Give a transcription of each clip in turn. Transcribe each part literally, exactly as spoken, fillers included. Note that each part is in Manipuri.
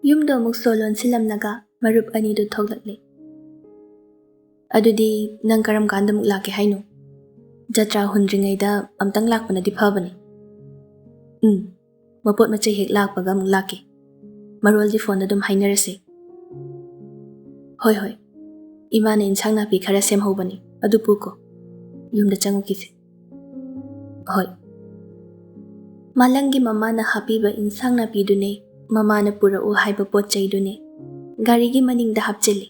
ꯌꯨꯝꯗꯣ ꯑꯃꯨꯛ ꯁꯣ ꯂꯣꯟꯁꯤꯜꯂꯝꯂꯒ ꯃꯔꯨꯞ ꯑꯅꯤꯗꯨ ꯊꯣꯛꯂꯛꯂꯦ꯫ "ꯑꯗꯨꯗꯤ ꯅꯪ ꯀꯔꯝ ꯀꯥꯟꯗ ꯑꯃꯨꯛ ꯂꯥꯛꯀꯦ ꯍꯥꯏꯅꯣ? ꯖꯇ꯭ꯔꯥ ꯍꯨꯟꯗ꯭ꯔꯤꯉꯩꯗ ꯑꯝꯇꯪ ꯂꯥꯛꯄꯅꯗꯤ ꯐꯕꯅꯤ꯫" "ꯎꯝ, ꯃꯄꯣꯠ ꯃꯆꯩ ꯍꯦꯛ ꯂꯥꯛꯄꯒ ꯑꯃꯨꯛ ꯂꯥꯛꯀꯦ꯫ ꯃꯔꯣꯜꯗꯤ ꯐꯣꯟꯗ ꯑꯗꯨꯝ ꯍꯥꯏꯅꯔꯁꯦ꯫" "ꯍꯣꯏ, ꯍꯣꯏ꯫ ꯏꯃꯥꯅ ꯏꯟꯁꯥꯡ ꯅꯥꯄꯤ ꯈꯔ ꯁꯦꯝꯍꯧꯕꯅꯤ, ꯑꯗꯨ ꯄꯨꯀꯣ꯫ ꯌꯨꯝꯗ ꯆꯪꯉꯨꯈꯤꯁꯦ꯫" "ꯍꯣꯏ꯫" ꯃꯥꯂꯪꯒꯤ ꯃꯃꯥꯅ ꯍꯥꯞꯄꯤꯕ ꯏꯟꯁꯥꯡ ꯅꯥꯄꯤꯗꯨꯅꯦ ꯃꯃꯥꯅ ꯄꯨꯔꯛꯎ ꯍꯥꯏꯕ ꯄꯣꯠ ꯆꯩꯗꯨꯅꯦ ꯒꯥꯔꯤꯒꯤ ꯃꯅꯤꯡꯗ ꯍꯥꯞꯆꯤꯜꯂꯤ꯫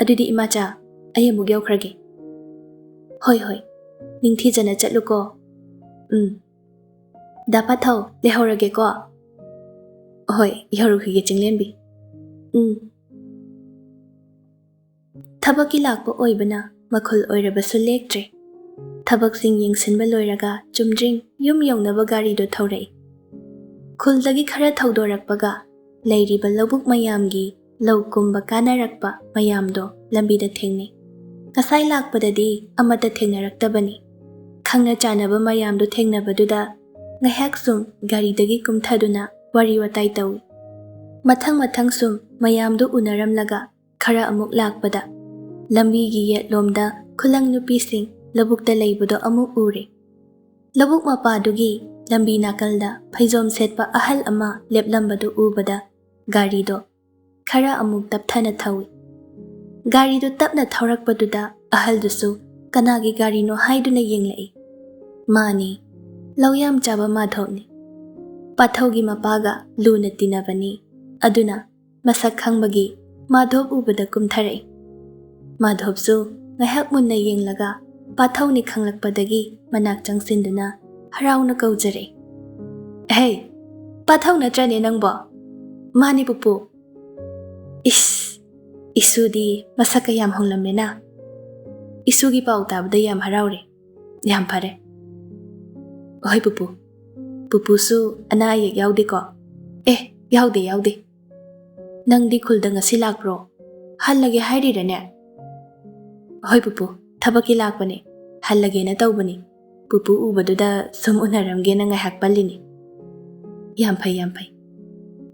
"ꯑꯗꯨꯗꯤ ꯏꯃꯥꯆꯥ, ꯑꯩ ꯑꯃꯨꯛ ꯌꯧꯈ꯭ꯔꯒꯦ꯫" "ꯍꯣꯏ, ꯍꯣꯏ꯫ ꯅꯤꯡꯊꯤꯖꯅ ꯆꯠꯂꯨꯀꯣ꯫" "ꯎꯝ꯫ ꯗꯥ ꯄꯥꯊꯧ, ꯂꯩꯍꯧꯔꯒꯦꯀꯣ꯫" "ꯍꯣꯏ, ꯌꯧꯔꯨꯈꯤꯒꯦ ꯆꯤꯡꯂꯦꯝꯕꯤ꯫" "ꯎꯝ꯫" ꯊꯕꯛꯀꯤ ꯂꯥꯛꯄ ꯑꯣꯏꯕꯅ ꯃꯈꯨꯜ ꯑꯣꯏꯔꯕꯁꯨ ꯂꯦꯛꯇ꯭ꯔꯦ꯫ ꯊꯕꯛꯁꯤꯡ ꯌꯦꯡꯁꯤꯟꯕ ꯂꯣꯏꯔꯒ ꯆꯨꯝꯗ꯭ꯔꯤꯡ ꯌꯨꯝ ꯌꯧꯅꯕ ꯒꯥꯔꯤꯗꯣ ꯊꯧꯔꯛꯏ꯫ ꯈꯨꯜꯗꯒꯤ ꯈꯔ ꯊꯧꯗꯣꯔꯛꯄꯒ ꯂꯩꯔꯤꯕ ꯂꯧꯕꯨꯛ ꯃꯌꯥꯝꯒꯤ ꯂꯧ ꯀꯨꯝꯕ ꯀꯥꯟꯅꯔꯛꯄ ꯃꯌꯥꯝꯗꯣ ꯂꯝꯕꯤꯗ ꯊꯦꯡꯅꯩ꯫ ꯉꯁꯥꯏ ꯂꯥꯛꯄꯗꯗꯤ ꯑꯃꯠꯇ ꯊꯦꯡꯅꯔꯛꯇꯕꯅꯤ꯫ ꯈꯪꯅ ꯆꯥꯟꯅꯕ ꯃꯌꯥꯝꯗꯨ ꯊꯦꯡꯅꯕꯗꯨꯗ ꯉꯥꯏꯍꯥꯛ ꯁꯨꯝ ꯒꯥꯔꯤꯗꯒꯤ ꯀꯨꯝꯊꯗꯨꯅ ꯋꯥꯔꯤ ꯋꯥꯇꯥꯏ ꯇꯧꯏ꯫ ꯃꯊꯪ ꯃꯊꯪ ꯁꯨꯝ ꯃꯌꯥꯝꯗꯨ ꯎꯅꯔꯝꯂꯒ ꯈꯔ ꯑꯃꯨꯛ ꯂꯥꯛꯄꯗ ꯂꯝꯕꯤꯒꯤ ꯌꯦꯠꯂꯣꯝꯗ ꯈꯨꯂꯪ ꯅꯨꯄꯤꯁꯤꯡ ꯂꯧꯕꯨꯛꯇ ꯂꯩꯕꯗꯣ ꯑꯃꯨꯛ ꯎꯔꯦ꯫ ꯂꯧꯕꯨꯛ ꯃꯄꯥꯗꯨꯒꯤ ꯂꯝꯕꯤ ꯅꯥꯀꯜꯗ ꯐꯩꯖꯣꯝ ꯁꯦꯠꯄ ꯑꯍꯜ ꯑꯃ ꯂꯦꯞꯂꯝꯕꯗꯨ ꯎꯕꯗ ꯒꯥꯔꯤꯗꯣ ꯈꯔ ꯑꯃꯨꯛ ꯇꯞꯊꯅ ꯊꯧꯏ꯫ ꯒꯥꯔꯤꯗꯨ ꯇꯞꯅ ꯊꯧꯔꯛꯄꯗꯨꯗ ꯑꯍꯜꯗꯨꯁꯨ ꯀꯅꯥꯒꯤ ꯒꯥꯔꯤꯅꯣ ꯍꯥꯏꯗꯨꯅ ꯌꯦꯡꯂꯛꯏ꯫ ꯃꯥꯅꯤ, ꯂꯧꯌꯥꯝ ꯆꯥꯕ ꯃꯥꯙꯣꯞꯅꯤ꯫ ꯄꯥꯊꯧꯒꯤ ꯃꯄꯥꯒ ꯂꯨꯅ ꯇꯤꯟꯅꯕꯅꯤ꯫ ꯑꯗꯨꯅ ꯃꯁꯛ ꯈꯪꯕꯒꯤ ꯃꯥꯙꯣꯞ ꯎꯕꯗ ꯀꯨꯝꯊꯔꯛꯏ꯫ ꯃꯥꯙꯣꯞꯁꯨ ꯉꯥꯏꯍꯥꯛ ꯃꯨꯟꯅ ꯌꯦꯡꯂꯒ ꯄꯥꯊꯧꯅꯤ ꯈꯪꯂꯛꯄꯗꯒꯤ ꯃꯅꯥꯛ ꯆꯪꯁꯤꯟꯗꯨꯅ ꯍꯔꯥꯎꯅ ꯀꯧꯖꯔꯛꯏ꯫ "ꯍꯦ, ꯄꯥꯊꯧ ꯅꯠꯇ꯭ꯔꯅꯦ ꯅꯪꯕꯣ?" "ꯃꯥꯅꯤ ꯄꯨꯄꯨ꯫" "ꯏꯁ, ꯏꯁꯨꯗꯤ ꯃꯁꯛꯀ ꯌꯥꯝ ꯍꯣꯡꯂꯝꯃꯦꯅ꯫ ꯏꯁꯨꯒꯤ ꯄꯥꯎ ꯇꯥꯕꯗ ꯌꯥꯝ ꯍꯔꯥꯎꯔꯦ꯫ ꯌꯥꯝ ꯐꯔꯦ꯫" "ꯍꯣꯏ ꯄꯨꯄꯨ꯫ ꯄꯨꯄꯨꯁꯨ ꯑꯅꯥ ꯑꯌꯦꯛ ꯌꯥꯎꯗꯦꯀꯣ?" "ꯑꯦ, ꯌꯥꯎꯗꯦ, ꯌꯥꯎꯗꯦ꯫" "ꯅꯪꯗꯤ ꯈꯨꯜꯗ ꯉꯁꯤ ꯂꯥꯛꯄ꯭ꯔꯣ? ꯍꯜꯂꯒꯦ ꯍꯥꯏꯔꯤꯔꯅꯦ?" "ꯍꯣꯏ ꯄꯨꯄꯨ, ꯊꯕꯛꯀꯤ ꯂꯥꯛꯄꯅꯦ꯫ ꯍꯜꯂꯒꯦꯅ ꯇꯧꯕꯅꯤ꯫ ꯄꯨꯄꯨ ꯎꯕꯗꯨꯗ ꯁꯨꯝ ꯎꯅꯔꯝꯒꯦꯅ ꯉꯥꯏꯍꯥꯛ ꯄꯜꯂꯤꯅꯤ꯫" "ꯌꯥꯝ ꯐꯩ, ꯌꯥꯝ ꯐꯩ꯫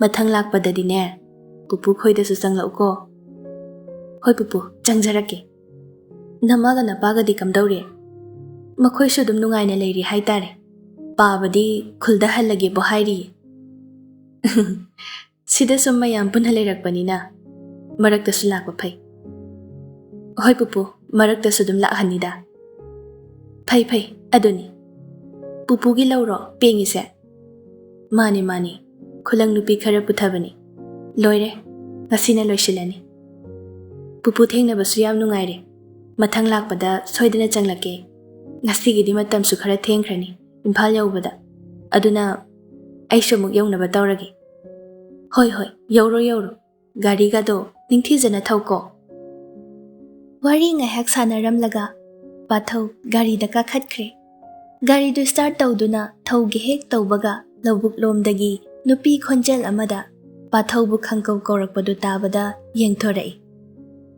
ꯃꯊꯪ ꯂꯥꯛꯄꯗꯗꯤꯅꯦ, ꯄꯨꯄꯨ ꯈꯣꯏꯗꯁꯨ ꯆꯪꯂꯛꯎꯀꯣ꯫ ꯍꯣꯏ ꯄꯨꯄꯨ, ꯆꯪꯖꯔꯛꯀꯦ꯫ ꯅꯃꯥꯒ ꯅꯄꯥꯒꯗꯤ ꯀꯝꯗꯧꯔꯤ? ꯃꯈꯣꯏꯁꯨ ꯑꯗꯨꯝ ꯅꯨꯡꯉꯥꯏꯅ ꯂꯩꯔꯤ ꯍꯥꯏꯇꯥꯔꯦ꯫ ꯄꯥꯕꯗꯤ ꯈꯨꯜꯗ ꯍꯜꯂꯒꯦꯕꯨ ꯍꯥꯏꯔꯤꯌꯦ꯫ ꯁꯤꯗ ꯁꯨꯝ ꯃꯌꯥꯝ ꯄꯨꯟꯅ ꯂꯩꯔꯛꯄꯅꯤꯅ ꯃꯔꯛꯇꯁꯨ ꯂꯥꯛꯄ ꯐꯩ꯫ ꯍꯣꯏ ꯄꯨꯄꯨ, ꯃꯔꯛꯇꯁꯨ ꯑꯗꯨꯝ ꯂꯥꯛꯍꯟꯅꯤꯗ꯫ ꯐꯩ ꯐꯩ, ꯑꯗꯨꯅꯤ꯫ ꯄꯨꯄꯨꯒꯤ ꯂꯧꯔꯣ ꯄꯦꯡꯉꯤꯁꯦ? ꯃꯥꯅꯤ ꯃꯥꯅꯤ, ꯈꯨꯂꯪ ꯅꯨꯄꯤ ꯈꯔ ꯄꯨꯊꯕꯅꯤ꯫ ꯂꯣꯏꯔꯦ, ꯉꯁꯤꯅ ꯂꯣꯏꯁꯤꯜꯂꯅꯤ꯫ ꯄꯨꯄꯨ ꯊꯦꯡꯅꯕꯁꯨ ꯌꯥꯝ ꯅꯨꯡꯉꯥꯏꯔꯦ꯫ ꯃꯊꯪ ꯂꯥꯛꯄꯗ ꯁꯣꯏꯗꯅ ꯆꯪꯂꯛꯀꯦ꯫ ꯉꯁꯤꯒꯤꯗꯤ ꯃꯇꯝꯁꯨ ꯈꯔ ꯊꯦꯡꯈ꯭ꯔꯅꯤ ꯏꯝꯐꯥꯜ ꯌꯧꯕꯗ꯫ ꯑꯗꯨꯅ ꯑꯩꯁꯨ ꯑꯃꯨꯛ ꯌꯧꯅꯕ ꯇꯧꯔꯒꯦ꯫ ꯍꯣꯏ ꯍꯣꯏ, ꯌꯧꯔꯣ ꯌꯧꯔꯣ꯫ ꯒꯥꯔꯤꯒꯗꯣ ꯅꯤꯡꯊꯤꯖꯅ ꯊꯧꯀꯣ꯫ ꯋꯥꯔꯤ ꯉꯥꯏꯍꯥꯛ ꯁꯥꯟꯅꯔꯝꯂꯒ ꯄꯥꯊꯧ ꯒꯥꯔꯤꯗ ꯀꯥꯈꯠꯈ꯭ꯔꯦ꯫ ꯒꯥꯔꯤꯗꯨ start ꯇꯧꯗꯨꯅ ꯊꯧꯒꯦ ꯍꯦꯛ ꯇꯧꯕꯒ ꯂꯧꯕꯨꯛ ꯂꯣꯝꯗꯒꯤ ꯅꯨꯄꯤ ꯈꯣꯟꯖꯦꯜ ꯑꯃꯗ ꯄꯥꯊꯧꯕꯨ ꯈꯪꯀꯧ ꯀꯧꯔꯛꯄꯗꯨ ꯇꯥꯕꯗ ꯌꯦꯡꯊꯣꯔꯛꯏ꯫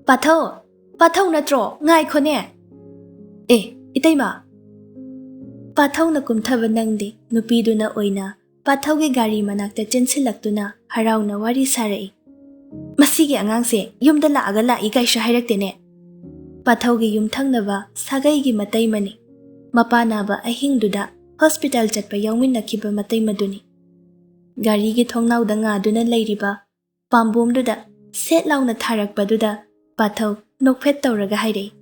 "ꯄꯥꯊꯧ! ꯄꯥꯊꯧ ꯅꯠꯇ꯭ꯔꯣ? ꯉꯥꯏꯈꯣꯅꯦ!" "ꯑꯦ, ꯏꯇꯩꯃ!" ꯄꯥꯊꯧꯅ ꯀꯨꯝꯊꯕ ꯅꯪꯗꯦ, ꯅꯨꯄꯤꯗꯨꯅ ꯑꯣꯏꯅ ꯄꯥꯊꯧꯒꯤ ꯒꯥꯔꯤ ꯃꯅꯥꯛꯇ ꯆꯦꯟꯁꯤꯜꯂꯛꯇꯨꯅ ꯍꯔꯥꯎꯅ ꯋꯥꯔꯤ ꯁꯥꯔꯛꯏ꯫ "ꯃꯁꯤꯒꯤ ꯑꯉꯥꯡꯁꯦ ꯌꯨꯝꯗ ꯂꯥꯛꯑꯒ ꯂꯥꯛꯏ ꯀꯥꯏꯁꯨ ꯍꯥꯏꯔꯛꯇꯦꯅꯦ꯫" ꯄꯥꯊꯧꯒꯤ ꯌꯨꯝꯊꯪꯅꯕ ꯁꯥꯒꯩꯒꯤ ꯃꯇꯩꯃꯅꯤ꯫ ꯃꯄꯥ ꯅꯥꯕ ꯑꯍꯤꯡꯗꯨꯗ ꯍꯣꯁꯄꯤꯇꯥꯜ ꯆꯠꯄ ꯌꯥꯎꯃꯤꯟꯅꯈꯤꯕ ꯃꯇꯩꯃꯗꯨꯅꯤ꯫ ꯒꯥꯔꯤꯒꯤ ꯊꯣꯡꯅꯥꯎꯗ ꯉꯥꯗꯨꯅ ꯂꯩꯔꯤꯕ ꯄꯥꯝꯕꯣꯝꯗꯨꯗ ꯁꯦꯠ ꯂꯥꯎꯅ ꯊꯥꯔꯛꯄꯗꯨꯗ ꯄꯥꯊꯧ ꯅꯣꯛꯐꯦꯠ ꯇꯧꯔꯒ ꯍꯥꯏꯔꯛꯏ,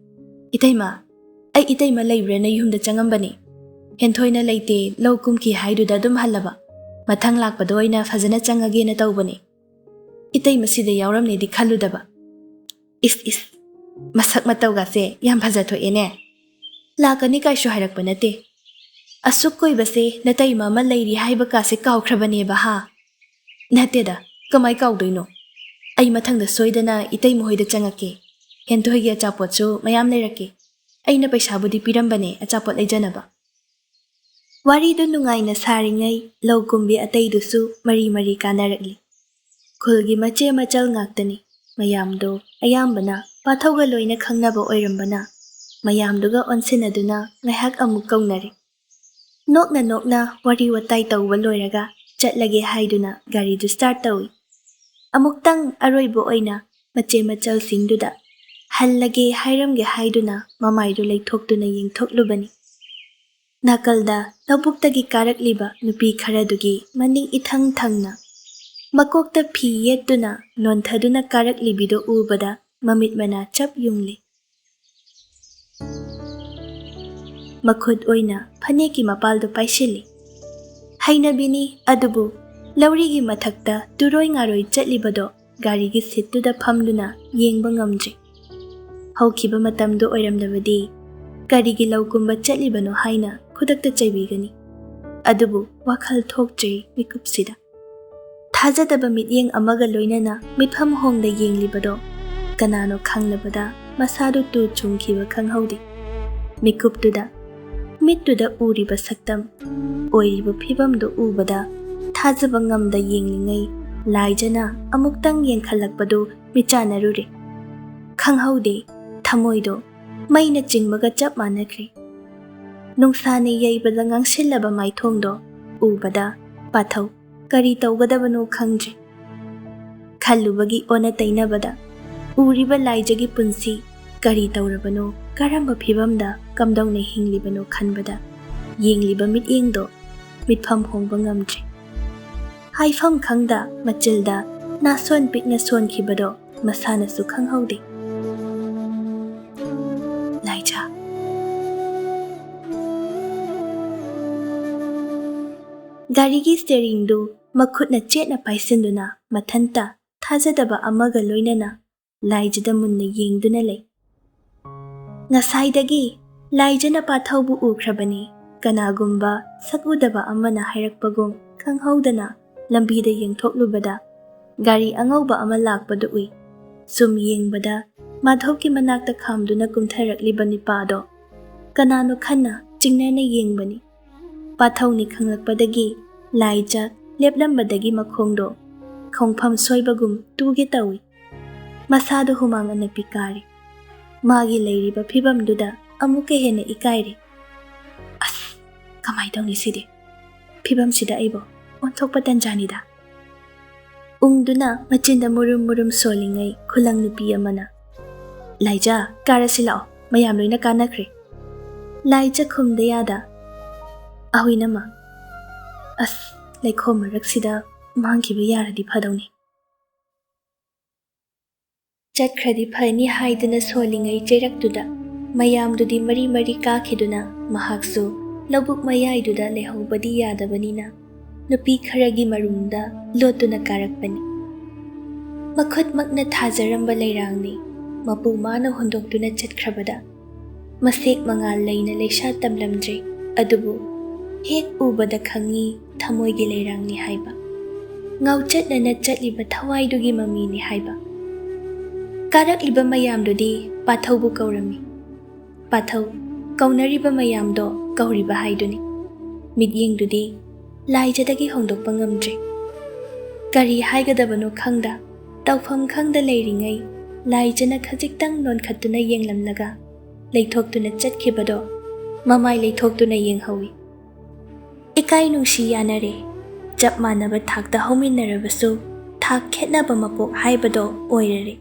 "ꯏꯇꯩꯃ, ꯑꯩ ꯏꯇꯩꯃ ꯂꯩꯕ꯭ꯔꯥꯅ ꯌꯨꯝꯗ ꯆꯪꯉꯝꯕꯅꯤ꯫ ꯍꯦꯟꯊꯣꯏꯅ ꯂꯩꯇꯦ, ꯂꯧ ꯀꯨꯝꯈꯤ ꯍꯥꯏꯗꯨꯗ ꯑꯗꯨꯝ ꯍꯜꯂꯕ꯫ ꯃꯊꯪ ꯂꯥꯛꯄꯗ ꯑꯣꯏꯅ ꯐꯖꯅ ꯆꯪꯉꯒꯦꯅ ꯇꯧꯕꯅꯤ꯫ ꯏꯇꯩꯃ ꯁꯤꯗ ꯌꯥꯎꯔꯝꯅꯦꯗꯤ ꯈꯜꯂꯨꯗꯕ꯫" "ꯏꯁ ꯏꯁ, ꯃꯁꯛ ꯃꯇꯧꯒꯁꯦ ꯌꯥꯝ ꯐꯖꯊꯣꯛꯑꯦꯅꯦ꯫ ꯂꯥꯛꯀꯅꯤ ꯀꯥꯏꯁꯨ ꯍꯥꯏꯔꯛꯄ ꯅꯠꯇꯦ꯫ ꯑꯁꯨꯛ ꯀꯨꯏꯕꯁꯦ ꯅꯇꯩꯃ ꯑꯃ ꯂꯩꯔꯤ ꯍꯥꯏꯕ ꯀꯥꯁꯦ ꯀꯥꯎꯈ꯭ꯔꯕꯅꯦꯕ ꯍꯥ?" "ꯅꯠꯇꯦꯗ, ꯀꯃꯥꯏ ꯀꯥꯎꯗꯣꯏꯅꯣ? ꯑꯩ ꯃꯊꯪꯗ ꯁꯣꯏꯗꯅ ꯏꯇꯩꯃ ꯍꯣꯏꯗ ꯆꯪꯉꯛꯀꯦ꯫ ꯍꯦꯟꯊꯣꯏꯒꯤ ꯑꯆꯥꯄꯣꯠꯁꯨ ꯃꯌꯥꯝ ꯂꯩꯔꯛꯀꯦ꯫ ꯑꯩꯅ ꯄꯩꯁꯥꯕꯨꯗꯤ ꯄꯤꯔꯝꯕꯅꯦ ꯑꯆꯥꯄꯣꯠ ꯂꯩꯖꯅꯕ꯫" ꯋꯥꯔꯤꯗꯨ ꯅꯨꯡꯉꯥꯏꯅ ꯁꯥꯔꯤꯉꯩ ꯂꯧ ꯀꯨꯝꯕꯤ ꯑꯇꯩꯗꯨꯁꯨ ꯃꯔꯤ ꯃꯔꯤ ꯀꯥꯟꯅꯔꯛꯂꯤ꯫ ꯈꯨꯜꯒꯤ ꯃꯆꯦ ꯃꯆꯜ ꯉꯥꯛꯇꯅꯤ꯫ ꯃꯌꯥꯝꯗꯣ ꯑꯌꯥꯝꯕꯅ ꯄꯥꯊꯧꯒ ꯂꯣꯏꯅ ꯈꯪꯅꯕ ꯑꯣꯏꯔꯝꯕꯅ ꯃꯌꯥꯝꯗꯨꯒ ꯑꯣꯟꯁꯤꯟꯅꯗꯨꯅ ꯉꯥꯏꯍꯥꯛ ꯑꯃꯨꯛ ꯀꯧꯅꯔꯦ꯫ ꯅꯣꯛꯅ ꯅꯣꯛꯅ ꯋꯥꯔꯤ ꯋꯥꯇꯥꯏ ꯇꯧꯕ ꯂꯣꯏꯔꯒ ꯆꯠꯂꯒꯦ ꯍꯥꯏꯗꯨꯅ ꯒꯥꯔꯤꯗꯨ start ꯇꯧꯏ꯫ ꯑꯃꯨꯛꯇꯪ ꯑꯔꯣꯏꯕ ꯑꯣꯏꯅ ꯃꯆꯦ ꯃꯆꯜꯁꯤꯡꯗꯨꯗ "ꯍꯜꯂꯒꯦ ꯍꯥꯏꯔꯝꯒꯦ" ꯍꯥꯏꯗꯨꯅ ꯃꯃꯥꯏꯗꯨ ꯂꯩꯊꯣꯛꯇꯨꯅ ꯌꯦꯡꯊꯣꯛꯂꯨꯕꯅꯤ꯫ ꯅꯥꯀꯜꯗ ꯂꯧꯕꯨꯛꯇꯒꯤ ꯀꯥꯔꯛꯂꯤꯕ ꯅꯨꯄꯤ ꯈꯔꯗꯨꯒꯤ ꯃꯅꯤꯡ ꯏꯊꯪ ꯊꯪꯅ ꯃꯀꯣꯛꯇ ꯐꯤ ꯌꯦꯠꯇꯨꯅ ꯅꯣꯟꯊꯗꯨꯅ ꯀꯥꯔꯛꯂꯤꯕꯤꯗꯨ ꯎꯕꯗ ꯃꯃꯤꯠ ꯃꯅꯥ ꯆꯞ ꯌꯨꯡꯂꯤ꯫ ꯃꯈꯨꯠ ꯑꯣꯏꯅ ꯐꯅꯦꯛꯀꯤ ꯃꯄꯥꯜꯗꯨ ꯄꯥꯏꯁꯤꯜꯂꯤ꯫ ꯍꯩꯅꯕꯤꯅꯤ, ꯑꯗꯨꯕꯨ ꯂꯧꯔꯤꯒꯤ ꯃꯊꯛꯇ ꯇꯨꯔꯣꯏ ꯉꯥꯔꯣꯏ ꯆꯠꯂꯤꯕꯗꯣ ꯒꯥꯔꯤꯒꯤ ꯁꯤꯠꯇꯨꯗ ꯐꯝꯗꯨꯅ ꯌꯦꯡꯕ ꯉꯝꯗ꯭ꯔꯤ꯫ ꯍꯧꯈꯤꯕ ꯃꯇꯝꯗꯨ ꯑꯣꯏꯔꯝꯂꯕꯗꯤ ꯀꯔꯤꯒꯤ ꯂꯧ ꯀꯨꯝꯕ ꯆꯠꯂꯤꯕꯅꯣ ꯍꯥꯏꯅ ꯈꯨꯗꯛꯇ ꯆꯩꯕꯤꯒꯅꯤ꯫ ꯑꯗꯨꯕꯨ ꯋꯥꯈꯜ ꯊꯣꯛꯇ꯭ꯔꯤ ꯃꯤꯀꯨꯞꯁꯤꯗ꯫ ꯊꯥꯖꯗꯕ ꯃꯤꯠꯌꯦꯡ ꯑꯃꯒ ꯂꯣꯏꯅꯅ ꯃꯤꯠꯐꯝ ꯍꯣꯡꯗ ꯌꯦꯡꯂꯤꯕꯗꯣ ꯀꯅꯥꯅꯣ ꯈꯪꯂꯕꯗ ꯃꯁꯥꯗꯨ ꯇꯨ ꯆꯨꯡꯈꯤꯕ ꯈꯪꯍꯧꯗꯦ꯫ ꯃꯤꯀꯨꯞꯇꯨꯗ ꯃꯤꯠꯇꯨꯗ ꯎꯔꯤꯕ ꯁꯛꯇꯝ, ꯑꯣꯏꯔꯤꯕ ꯐꯤꯕꯝꯗꯨ ꯎꯕꯗ ꯊꯥꯖꯕ ꯉꯝꯗ ꯌꯦꯡꯂꯤꯉꯩ ꯂꯥꯏꯖꯅ ꯑꯃꯨꯛꯇꯪ ꯌꯦꯡꯈꯠꯂꯛꯄꯗꯨ ꯃꯤꯠꯆꯥꯟꯅꯔꯨꯔꯦ꯫ ꯈꯪꯍꯧꯗꯦ, ꯊꯃꯣꯏꯗꯣ ꯃꯩꯅ ꯆꯤꯡꯕꯒ ꯆꯞ ꯃꯥꯟꯅꯈ꯭ꯔꯦ꯫ ꯅꯨꯡꯁꯥꯅ ꯌꯩꯕꯗ ꯉꯥꯡꯁꯤꯜꯂꯕ ꯃꯥꯏꯊꯣꯡꯗꯣ ꯎꯕꯗ ꯄꯥꯊꯧ ꯀꯔꯤ ꯇꯧꯒꯗꯕꯅꯣ ꯈꯪꯗ꯭ꯔꯦ꯫ ꯈꯜꯂꯨꯕꯒꯤ ꯑꯣꯟꯅ ꯇꯩꯅꯕꯗ ꯎꯔꯤꯕ ꯂꯥꯏꯖꯒꯤ ꯄꯨꯟꯁꯤ ꯀꯔꯤ ꯇꯧꯔꯕꯅꯣ, ꯀꯔꯝꯕ ꯐꯤꯕꯝꯗ ꯀꯝꯗꯧꯅ ꯍꯤꯡꯂꯤꯕꯅꯣ ꯈꯟꯕꯗ ꯌꯦꯡꯂꯤꯕ ꯃꯤꯠꯌꯦꯡꯗꯣ ꯃꯤꯠꯐꯝ ꯍꯣꯡꯕ ꯉꯝꯗ꯭ꯔꯦ꯫ ꯍꯥꯏꯐꯝ ꯈꯪꯗ ꯃꯆꯤꯜꯗ ꯅꯥꯁꯣꯟ ꯄꯤꯛꯅ ꯁꯣꯟꯈꯤꯕꯗꯣ ꯃꯁꯥꯅꯁꯨ ꯈꯪꯍꯧꯗꯦ꯫ ꯂꯥꯏꯖꯥ꯫ ꯒꯥꯔꯤꯒꯤ ꯁ꯭ꯇꯤꯌꯔꯤꯡꯗꯨ ꯃꯈꯨꯠꯅ ꯆꯦꯠꯅ ꯄꯥꯏꯁꯤꯟꯗꯨꯅ ꯃꯊꯟꯇ ꯊꯥꯖꯗꯕ ꯑꯃꯒ ꯂꯣꯏꯅꯅ ꯂꯥꯏꯖꯗ ꯃꯨꯟꯅ ꯌꯦꯡꯗꯨꯅ ꯂꯩ꯫ ꯉꯁꯥꯏꯗꯒꯤ ꯂꯥꯏꯖꯅ ꯄꯥꯊꯧꯕꯨ ꯎꯈ꯭ꯔꯕꯅꯤ꯫ ꯀꯅꯥꯒꯨꯝꯕ ꯁꯛ ꯎꯗꯕ ꯑꯃꯅ ꯍꯥꯏꯔꯛꯄꯒꯨꯝ ꯈꯪꯍꯧꯗꯅ ꯂꯝꯕꯤꯗ ꯌꯦꯡꯊꯣꯛꯂꯨꯕꯗ ꯒꯥꯔꯤ ꯑꯉꯧꯕ ꯑꯃ ꯂꯥꯛꯄꯗꯨ ꯎꯏ꯫ ꯁꯨꯝ ꯌꯦꯡꯕꯗ ꯃꯥꯙꯕꯀꯤ ꯃꯅꯥꯛꯇ ꯈꯥꯝꯗꯨꯅ ꯀꯨꯝꯊꯔꯛꯂꯤꯕ ꯅꯨꯄꯥꯗꯣ ꯀꯅꯥꯅꯣ ꯈꯟꯅ ꯆꯤꯡꯅꯅ ꯌꯦꯡꯕꯅꯤ꯫ ꯄꯥꯊꯧꯅꯤ ꯈꯪꯂꯛꯄꯗꯒꯤ ꯂꯥꯏꯖ ꯂꯦꯞꯂꯝꯕꯗꯒꯤ ꯃꯈꯣꯡꯗꯣ ꯈꯣꯡꯐꯝ ꯁꯣꯏꯕꯒꯨꯝ ꯇꯨꯒꯦ ꯇꯧꯏ꯫ ꯃꯁꯥꯗꯣ ꯍꯨꯃꯥꯡ ꯑꯅꯞꯄꯤ ꯀꯥꯔꯤ꯫ ꯃꯥꯒꯤ ꯂꯩꯔꯤꯕ ꯐꯤꯕꯝꯗꯨꯗ ꯑꯃꯨꯛꯀ ꯍꯦꯟꯅ ꯏꯀꯥꯏꯔꯤ꯫ "ꯑꯁ, ꯀꯃꯥꯏ ꯇꯧꯅꯤ ꯁꯤꯗꯤ? ꯐꯤꯕꯝꯁꯤꯗ ꯑꯩꯕꯨ ꯑꯣꯟꯊꯣꯛꯄ ꯇꯟꯖꯥꯅꯤꯗ꯫ ꯎꯪꯗꯨꯅ ꯃꯆꯤꯟꯗ ꯃꯨꯔꯨꯝ ꯃꯨꯔꯨꯝ ꯁꯣꯜꯂꯤꯉꯩ ꯈꯨꯂꯪ ꯅꯨꯄꯤ ꯑꯃꯅ, "ꯂꯥꯏꯖꯥ, ꯀꯥꯔꯁꯤ ꯂꯥꯛꯑꯣ, ꯃꯌꯥꯝ ꯂꯣꯏꯅ ꯀꯥꯅꯈ꯭ꯔꯦ꯫ ꯂꯥꯏꯖꯥ ꯈꯨꯝꯗ ꯌꯥꯗ꯫ ꯑꯍꯣꯏ ꯏꯅꯝꯃ꯫ ꯑꯁ, ꯂꯩꯈꯣꯝ ꯃꯔꯛꯁꯤꯗ ꯃꯥꯡꯈꯤꯕ ꯌꯥꯔꯗꯤ ꯐꯗꯧꯅꯤ"꯫ ꯆꯠꯈ꯭ꯔꯗꯤ ꯐꯅꯤ ꯍꯥꯏꯗꯨꯅ ꯁꯣꯜꯂꯤꯉꯩ ꯆꯩꯔꯛꯇꯨꯗ ꯃꯌꯥꯝꯗꯨꯗꯤ ꯃꯔꯤ ꯃꯔꯤ ꯀꯥꯈꯤꯗꯨꯅ ꯃꯍꯥꯛꯁꯨ ꯂꯧꯕꯨꯛ ꯃꯌꯥꯏꯗꯨꯗ ꯂꯩꯍꯧꯕꯗꯤ ꯌꯥꯗꯕꯅꯤꯅ ꯅꯨꯄꯤ ꯈꯔꯒꯤ ꯃꯔꯨꯝꯗ ꯂꯣꯠꯇꯨꯅ ꯀꯥꯔꯛꯄꯅꯤ꯫ ꯃꯈꯨꯠꯃꯛꯅ ꯊꯥꯖꯔꯝꯕ ꯂꯩꯔꯥꯡꯅꯤ ꯃꯄꯨ ꯃꯥꯅ ꯍꯨꯟꯗꯣꯛꯇꯨꯅ ꯆꯠꯈ꯭ꯔꯕꯗ ꯃꯁꯦꯛ ꯃꯉꯥꯜ ꯂꯩꯅ ꯂꯩꯁꯥ ꯇꯝꯂꯝꯗ꯭ꯔꯦ, ꯑꯗꯨꯕꯨ ꯍꯦꯛ ꯎꯕꯗ ꯈꯪꯉꯤ ꯊꯃꯣꯏꯒꯤ ꯂꯩꯔꯥꯡꯅꯤ ꯍꯥꯏꯕ, ꯉꯥꯎꯆꯠꯅꯅ ꯆꯠꯂꯤꯕ ꯊꯋꯥꯏꯗꯨꯒꯤ ꯃꯃꯤꯅꯤ ꯍꯥꯏꯕ꯫ ꯀꯥꯔꯛꯂꯤꯕ ꯃꯌꯥꯝꯗꯨꯗꯤ ꯄꯥꯊꯧꯕꯨ ꯀꯧꯔꯝꯃꯤ꯫ ꯄꯥꯊꯧ ꯀꯧꯅꯔꯤꯕ ꯃꯌꯥꯝꯗꯣ ꯀꯧꯔꯤꯕ ꯍꯥꯏꯗꯨꯅꯤ꯫ ꯃꯤꯠꯌꯦꯡꯗꯨꯗꯤ ꯂꯥꯏꯖꯗꯒꯤ ꯍꯣꯡꯗꯣꯛꯄ ꯉꯝꯗ꯭ꯔꯦ꯫ ꯀꯔꯤ ꯍꯥꯏꯒꯗꯕꯅꯣ ꯈꯪꯗ, ꯇꯧꯐꯝ ꯈꯪꯗ ꯂꯩꯔꯤꯉꯩ ꯂꯥꯏꯖꯅ ꯈꯖꯤꯛꯇꯪ ꯅꯣꯟꯈꯠꯇꯨꯅ ꯌꯦꯡꯂꯝꯂꯒ ꯂꯩꯊꯣꯛꯇꯨꯅ ꯆꯠꯈꯤꯕꯗꯣ ꯃꯃꯥꯏ ꯂꯩꯊꯣꯛꯇꯨꯅ ꯌꯦꯡꯍꯧꯏ꯫ ꯏꯀꯥꯏ ꯅꯨꯡꯁꯤ ꯌꯥꯅꯔꯦ꯫ ꯆꯞ ꯃꯥꯟꯅꯕ ꯊꯥꯛꯇ ꯍꯧꯃꯤꯟꯅꯔꯕꯁꯨ ꯊꯥꯛ ꯈꯦꯠꯅꯕ ꯃꯄꯣꯛ ꯍꯥꯏꯕꯗꯣ ꯑꯣꯏꯔꯔꯦ꯫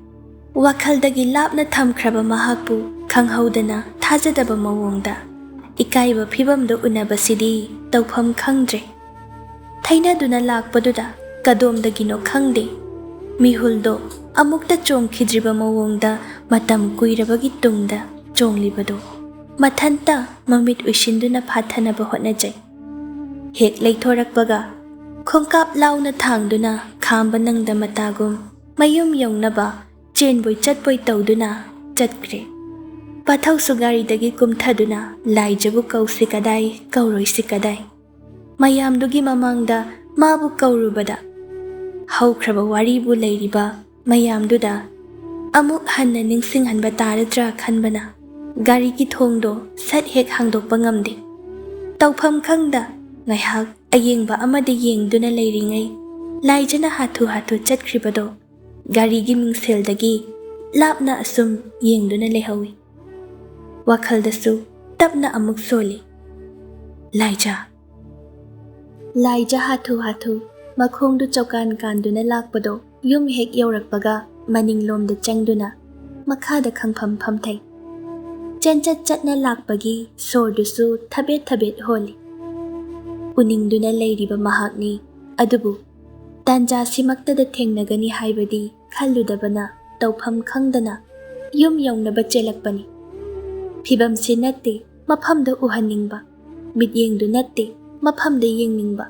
ꯋꯥꯈꯜꯗꯒꯤ ꯂꯥꯞꯅ ꯊꯝꯈ꯭ꯔꯕ ꯃꯍꯥꯛꯄꯨ ꯈꯪꯍꯧꯗꯅ ꯊꯥꯖꯗꯕ ꯃꯑꯣꯡꯗ ꯏꯀꯥꯏꯕ ꯐꯤꯚꯝꯗ ꯎꯅꯕꯁꯤꯗꯤ ꯇꯧꯐꯝ ꯈꯪꯗ꯭ꯔꯦ꯫ ꯊꯩꯅꯗꯨꯅ ꯂꯥꯛꯄꯗꯨꯗ ꯀꯗꯣꯝꯗꯒꯤꯅꯣ ꯈꯪꯗꯦ, ꯃꯤꯍꯨꯜꯗꯣ ꯑꯃꯨꯛꯇ ꯆꯣꯡꯈꯤꯗ꯭ꯔꯤꯕ ꯃꯑꯣꯡꯗ ꯃꯇꯝ ꯀꯨꯏꯔꯕꯒꯤ ꯇꯨꯡꯗ ꯆꯣꯡꯂꯤꯕꯗꯣ ꯃꯊꯟꯇ ꯃꯃꯤꯠ ꯎꯏꯁꯤꯟꯗꯨꯅ ꯐꯥꯊꯅꯕ ꯍꯣꯠꯅꯖꯩ꯫ ꯍꯦꯛ ꯂꯩꯊꯣꯔꯛꯄꯒ ꯈꯣꯡꯀꯥꯞ ꯂꯥꯎꯅ ꯊꯥꯡꯗꯨꯅ ꯈꯥꯝꯕ ꯅꯪꯗ ꯃꯇꯥꯒꯨꯝ ꯃꯌꯨꯝ ꯌꯧꯅꯕ ꯆꯦꯟꯕꯣꯏ ꯆꯠꯄꯣꯏ ꯇꯧꯗꯨꯅ ꯆꯠꯈ꯭ꯔꯦ꯫ ꯄꯥꯊꯧꯁꯨ ꯒꯥꯔꯤꯗꯒꯤ ꯀꯨꯝꯊꯗꯨꯅ ꯂꯥꯏꯖꯕꯨ ꯀꯧꯁꯤ ꯀꯗꯥꯏ, ꯀꯧꯔꯣꯏꯁꯤ ꯀꯗꯥꯏ꯫ ꯃꯌꯥꯝꯗꯨꯒꯤ ꯃꯃꯥꯡꯗ ꯃꯥꯕꯨ ꯀꯧꯔꯨꯕꯗ ꯍꯧꯈ꯭ꯔꯕ ꯋꯥꯔꯤꯕꯨ ꯂꯩꯔꯤꯕ ꯃꯌꯥꯝꯗꯨꯗ ꯑꯃꯨꯛ ꯍꯟꯅ ꯅꯤꯡꯁꯤꯡꯍꯟꯕ ꯇꯥꯔꯗ꯭ꯔꯥ ꯈꯟꯕꯅ ꯒꯥꯔꯤꯒꯤ ꯊꯣꯡꯗꯣ ꯁꯠ ꯍꯦꯛ ꯍꯥꯡꯗꯣꯛꯄ ꯉꯝꯗꯦ꯫ ꯇꯧꯐꯝ ꯈꯪꯗ ꯉꯥꯏꯍꯥꯛ ꯑꯌꯦꯡꯕ ꯑꯃꯗ ꯌꯦꯡꯗꯨꯅ ꯂꯩꯔꯤꯉꯩ ꯂꯥꯏꯖꯅ ꯍꯥꯊꯨ ꯍꯥꯊꯨ ꯆꯠꯈ꯭ꯔꯤꯕꯗꯣ ꯒꯥꯔꯤꯒꯤ ꯃꯤꯡꯁꯦꯜꯗꯒꯤ ꯂꯥꯞꯅ ꯑꯁꯨꯝ ꯌꯦꯡꯗꯨꯅ ꯂꯩꯍꯧꯏ꯫ ꯋꯥꯈꯜꯗꯁꯨ ꯇꯞꯅ ꯑꯃꯨꯛ ꯁꯣꯜꯂꯤ꯫ ꯂꯥꯏꯖꯥ꯫ ꯂꯥꯏꯖ ꯍꯥꯊꯨ ꯍꯥꯊꯨ ꯃꯈꯣꯡꯗꯨ ꯆꯧꯀꯥꯟ ꯀꯥꯟꯗꯨꯅ ꯂꯥꯛꯄꯗꯣ ꯌꯨꯝ ꯍꯦꯛ ꯌꯧꯔꯛꯄꯒ ꯃꯅꯤꯡꯂꯣꯝꯗ ꯆꯪꯗꯨꯅ ꯃꯈꯥꯗ ꯈꯪꯐꯝ ꯐꯝꯊꯩ꯫ ꯆꯦꯟꯆꯠ ꯆꯠꯅ ꯂꯥꯛꯄꯒꯤ ꯁꯣꯔꯗꯨꯁꯨ ꯊꯕꯦꯠ ꯊꯕꯦꯠ ꯍꯣꯜꯂꯤ꯫ ꯎꯅꯤꯡꯗꯨꯅ ꯂꯩꯔꯤꯕ ꯃꯍꯥꯛꯅꯤ, ꯑꯗꯨꯕꯨ ꯇꯥꯟꯖꯥꯁꯤꯃꯛꯇꯗ ꯊꯦꯡꯅꯒꯅꯤ ꯍꯥꯏꯕꯗꯤ ꯈꯜꯂꯨꯗꯕꯅ ꯇꯧꯐꯝ ꯈꯪꯗꯅ ꯌꯨꯝ ꯌꯧꯅꯕ ꯆꯦꯜꯂꯛꯄꯅꯤ꯫ ꯐꯤꯕꯝꯁꯤ ꯅꯠꯇꯦ ꯃꯐꯝꯗ ꯎꯍꯟꯅꯤꯡꯕ, ꯃꯤꯠꯌꯦꯡꯗꯨ ꯅꯠꯇꯦ ꯃꯐꯝꯗ ꯌꯦꯡꯅꯤꯡꯕ꯫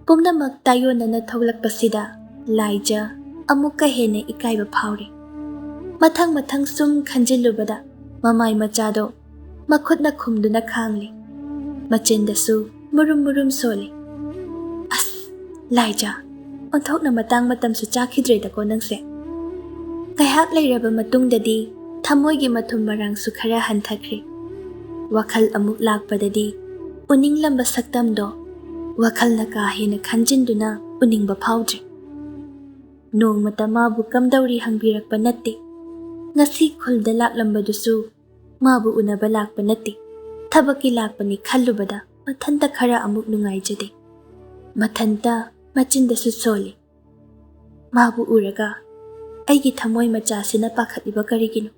ꯄꯨꯝꯅꯃꯛ ꯇꯥꯏꯌꯣꯟꯅꯅ ꯊꯣꯛꯂꯛꯄꯁꯤꯗ ꯂꯥꯏꯖ ꯑꯃꯨꯛꯀ ꯍꯦꯟꯅ ꯏꯀꯥꯏꯕ ꯐꯥꯎꯔꯦ꯫ ꯃꯊꯪ ꯃꯊꯪ ꯁꯨꯝ ꯈꯟꯖꯤꯜꯂꯨꯕꯗ ꯃꯃꯥꯏ ꯃꯆꯥꯗꯣ ꯃꯈꯨꯠꯅ ꯈꯨꯝꯗꯨꯅ ꯈꯥꯡꯂꯤ꯫ ꯃꯆꯤꯟꯗꯁꯨ ꯃꯨꯔꯨꯝ ꯃꯨꯔꯨꯝ ꯁꯣꯜꯂꯤ꯫ "ꯑꯁ, ꯂꯥꯏꯖ, ꯑꯣꯟꯊꯣꯛꯅ ꯃꯇꯥꯡ ꯃꯇꯝꯁꯨ ꯆꯥꯈꯤꯗ꯭ꯔꯦꯗꯀꯣ ꯅꯪꯁꯦ"꯫ ꯉꯥꯏꯍꯥꯛ ꯂꯩꯔꯕ ꯃꯇꯨꯡꯗꯗꯤ ꯊꯃꯣꯏꯒꯤ ꯃꯊꯨꯝ ꯃꯔꯥꯡꯁꯨ ꯈꯔ ꯍꯟꯊꯈ꯭ꯔꯦ꯫ ꯋꯥꯈꯜ ꯑꯃꯨꯛ ꯂꯥꯛꯄꯗꯗꯤ ꯎꯅꯤꯡꯂꯝꯕ ꯁꯛꯇꯝꯗꯣ ꯋꯥꯈꯜꯅ ꯀꯥ ꯍꯦꯟꯅ ꯈꯟꯖꯤꯟꯗꯨꯅ ꯎꯅꯤꯡꯕ ꯐꯥꯎꯗ꯭ꯔꯦ꯫ ꯅꯣꯡꯃꯇ ꯃꯥꯕꯨ ꯀꯝꯗꯧꯔꯤ ꯍꯪꯕꯤꯔꯛꯄ ꯅꯠꯇꯦ꯫ ꯉꯁꯤ ꯈꯨꯜꯗ ꯂꯥꯛꯂꯝꯕꯗꯨꯁꯨ ꯃꯥꯕꯨ ꯎꯅꯕ ꯂꯥꯛꯄ ꯅꯠꯇꯦ, ꯊꯕꯛꯀꯤ ꯂꯥꯛꯄꯅꯤ ꯈꯜꯂꯨꯕꯗ ꯃꯊꯟꯇ ꯈꯔ ꯑꯃꯨꯛ ꯅꯨꯡꯉꯥꯏꯖꯗꯦ꯫ ꯃꯊꯟꯇ ꯃꯆꯤꯟꯗꯁꯨ ꯁꯣꯜꯂꯤ꯫ ꯃꯥꯕꯨ ꯎꯔꯒ ꯑꯩꯒꯤ ꯊꯃꯣꯏ ꯃꯆꯥꯁꯤꯅ ꯄꯥꯈꯠꯂꯤꯕ ꯀꯔꯤꯒꯤꯅꯣ?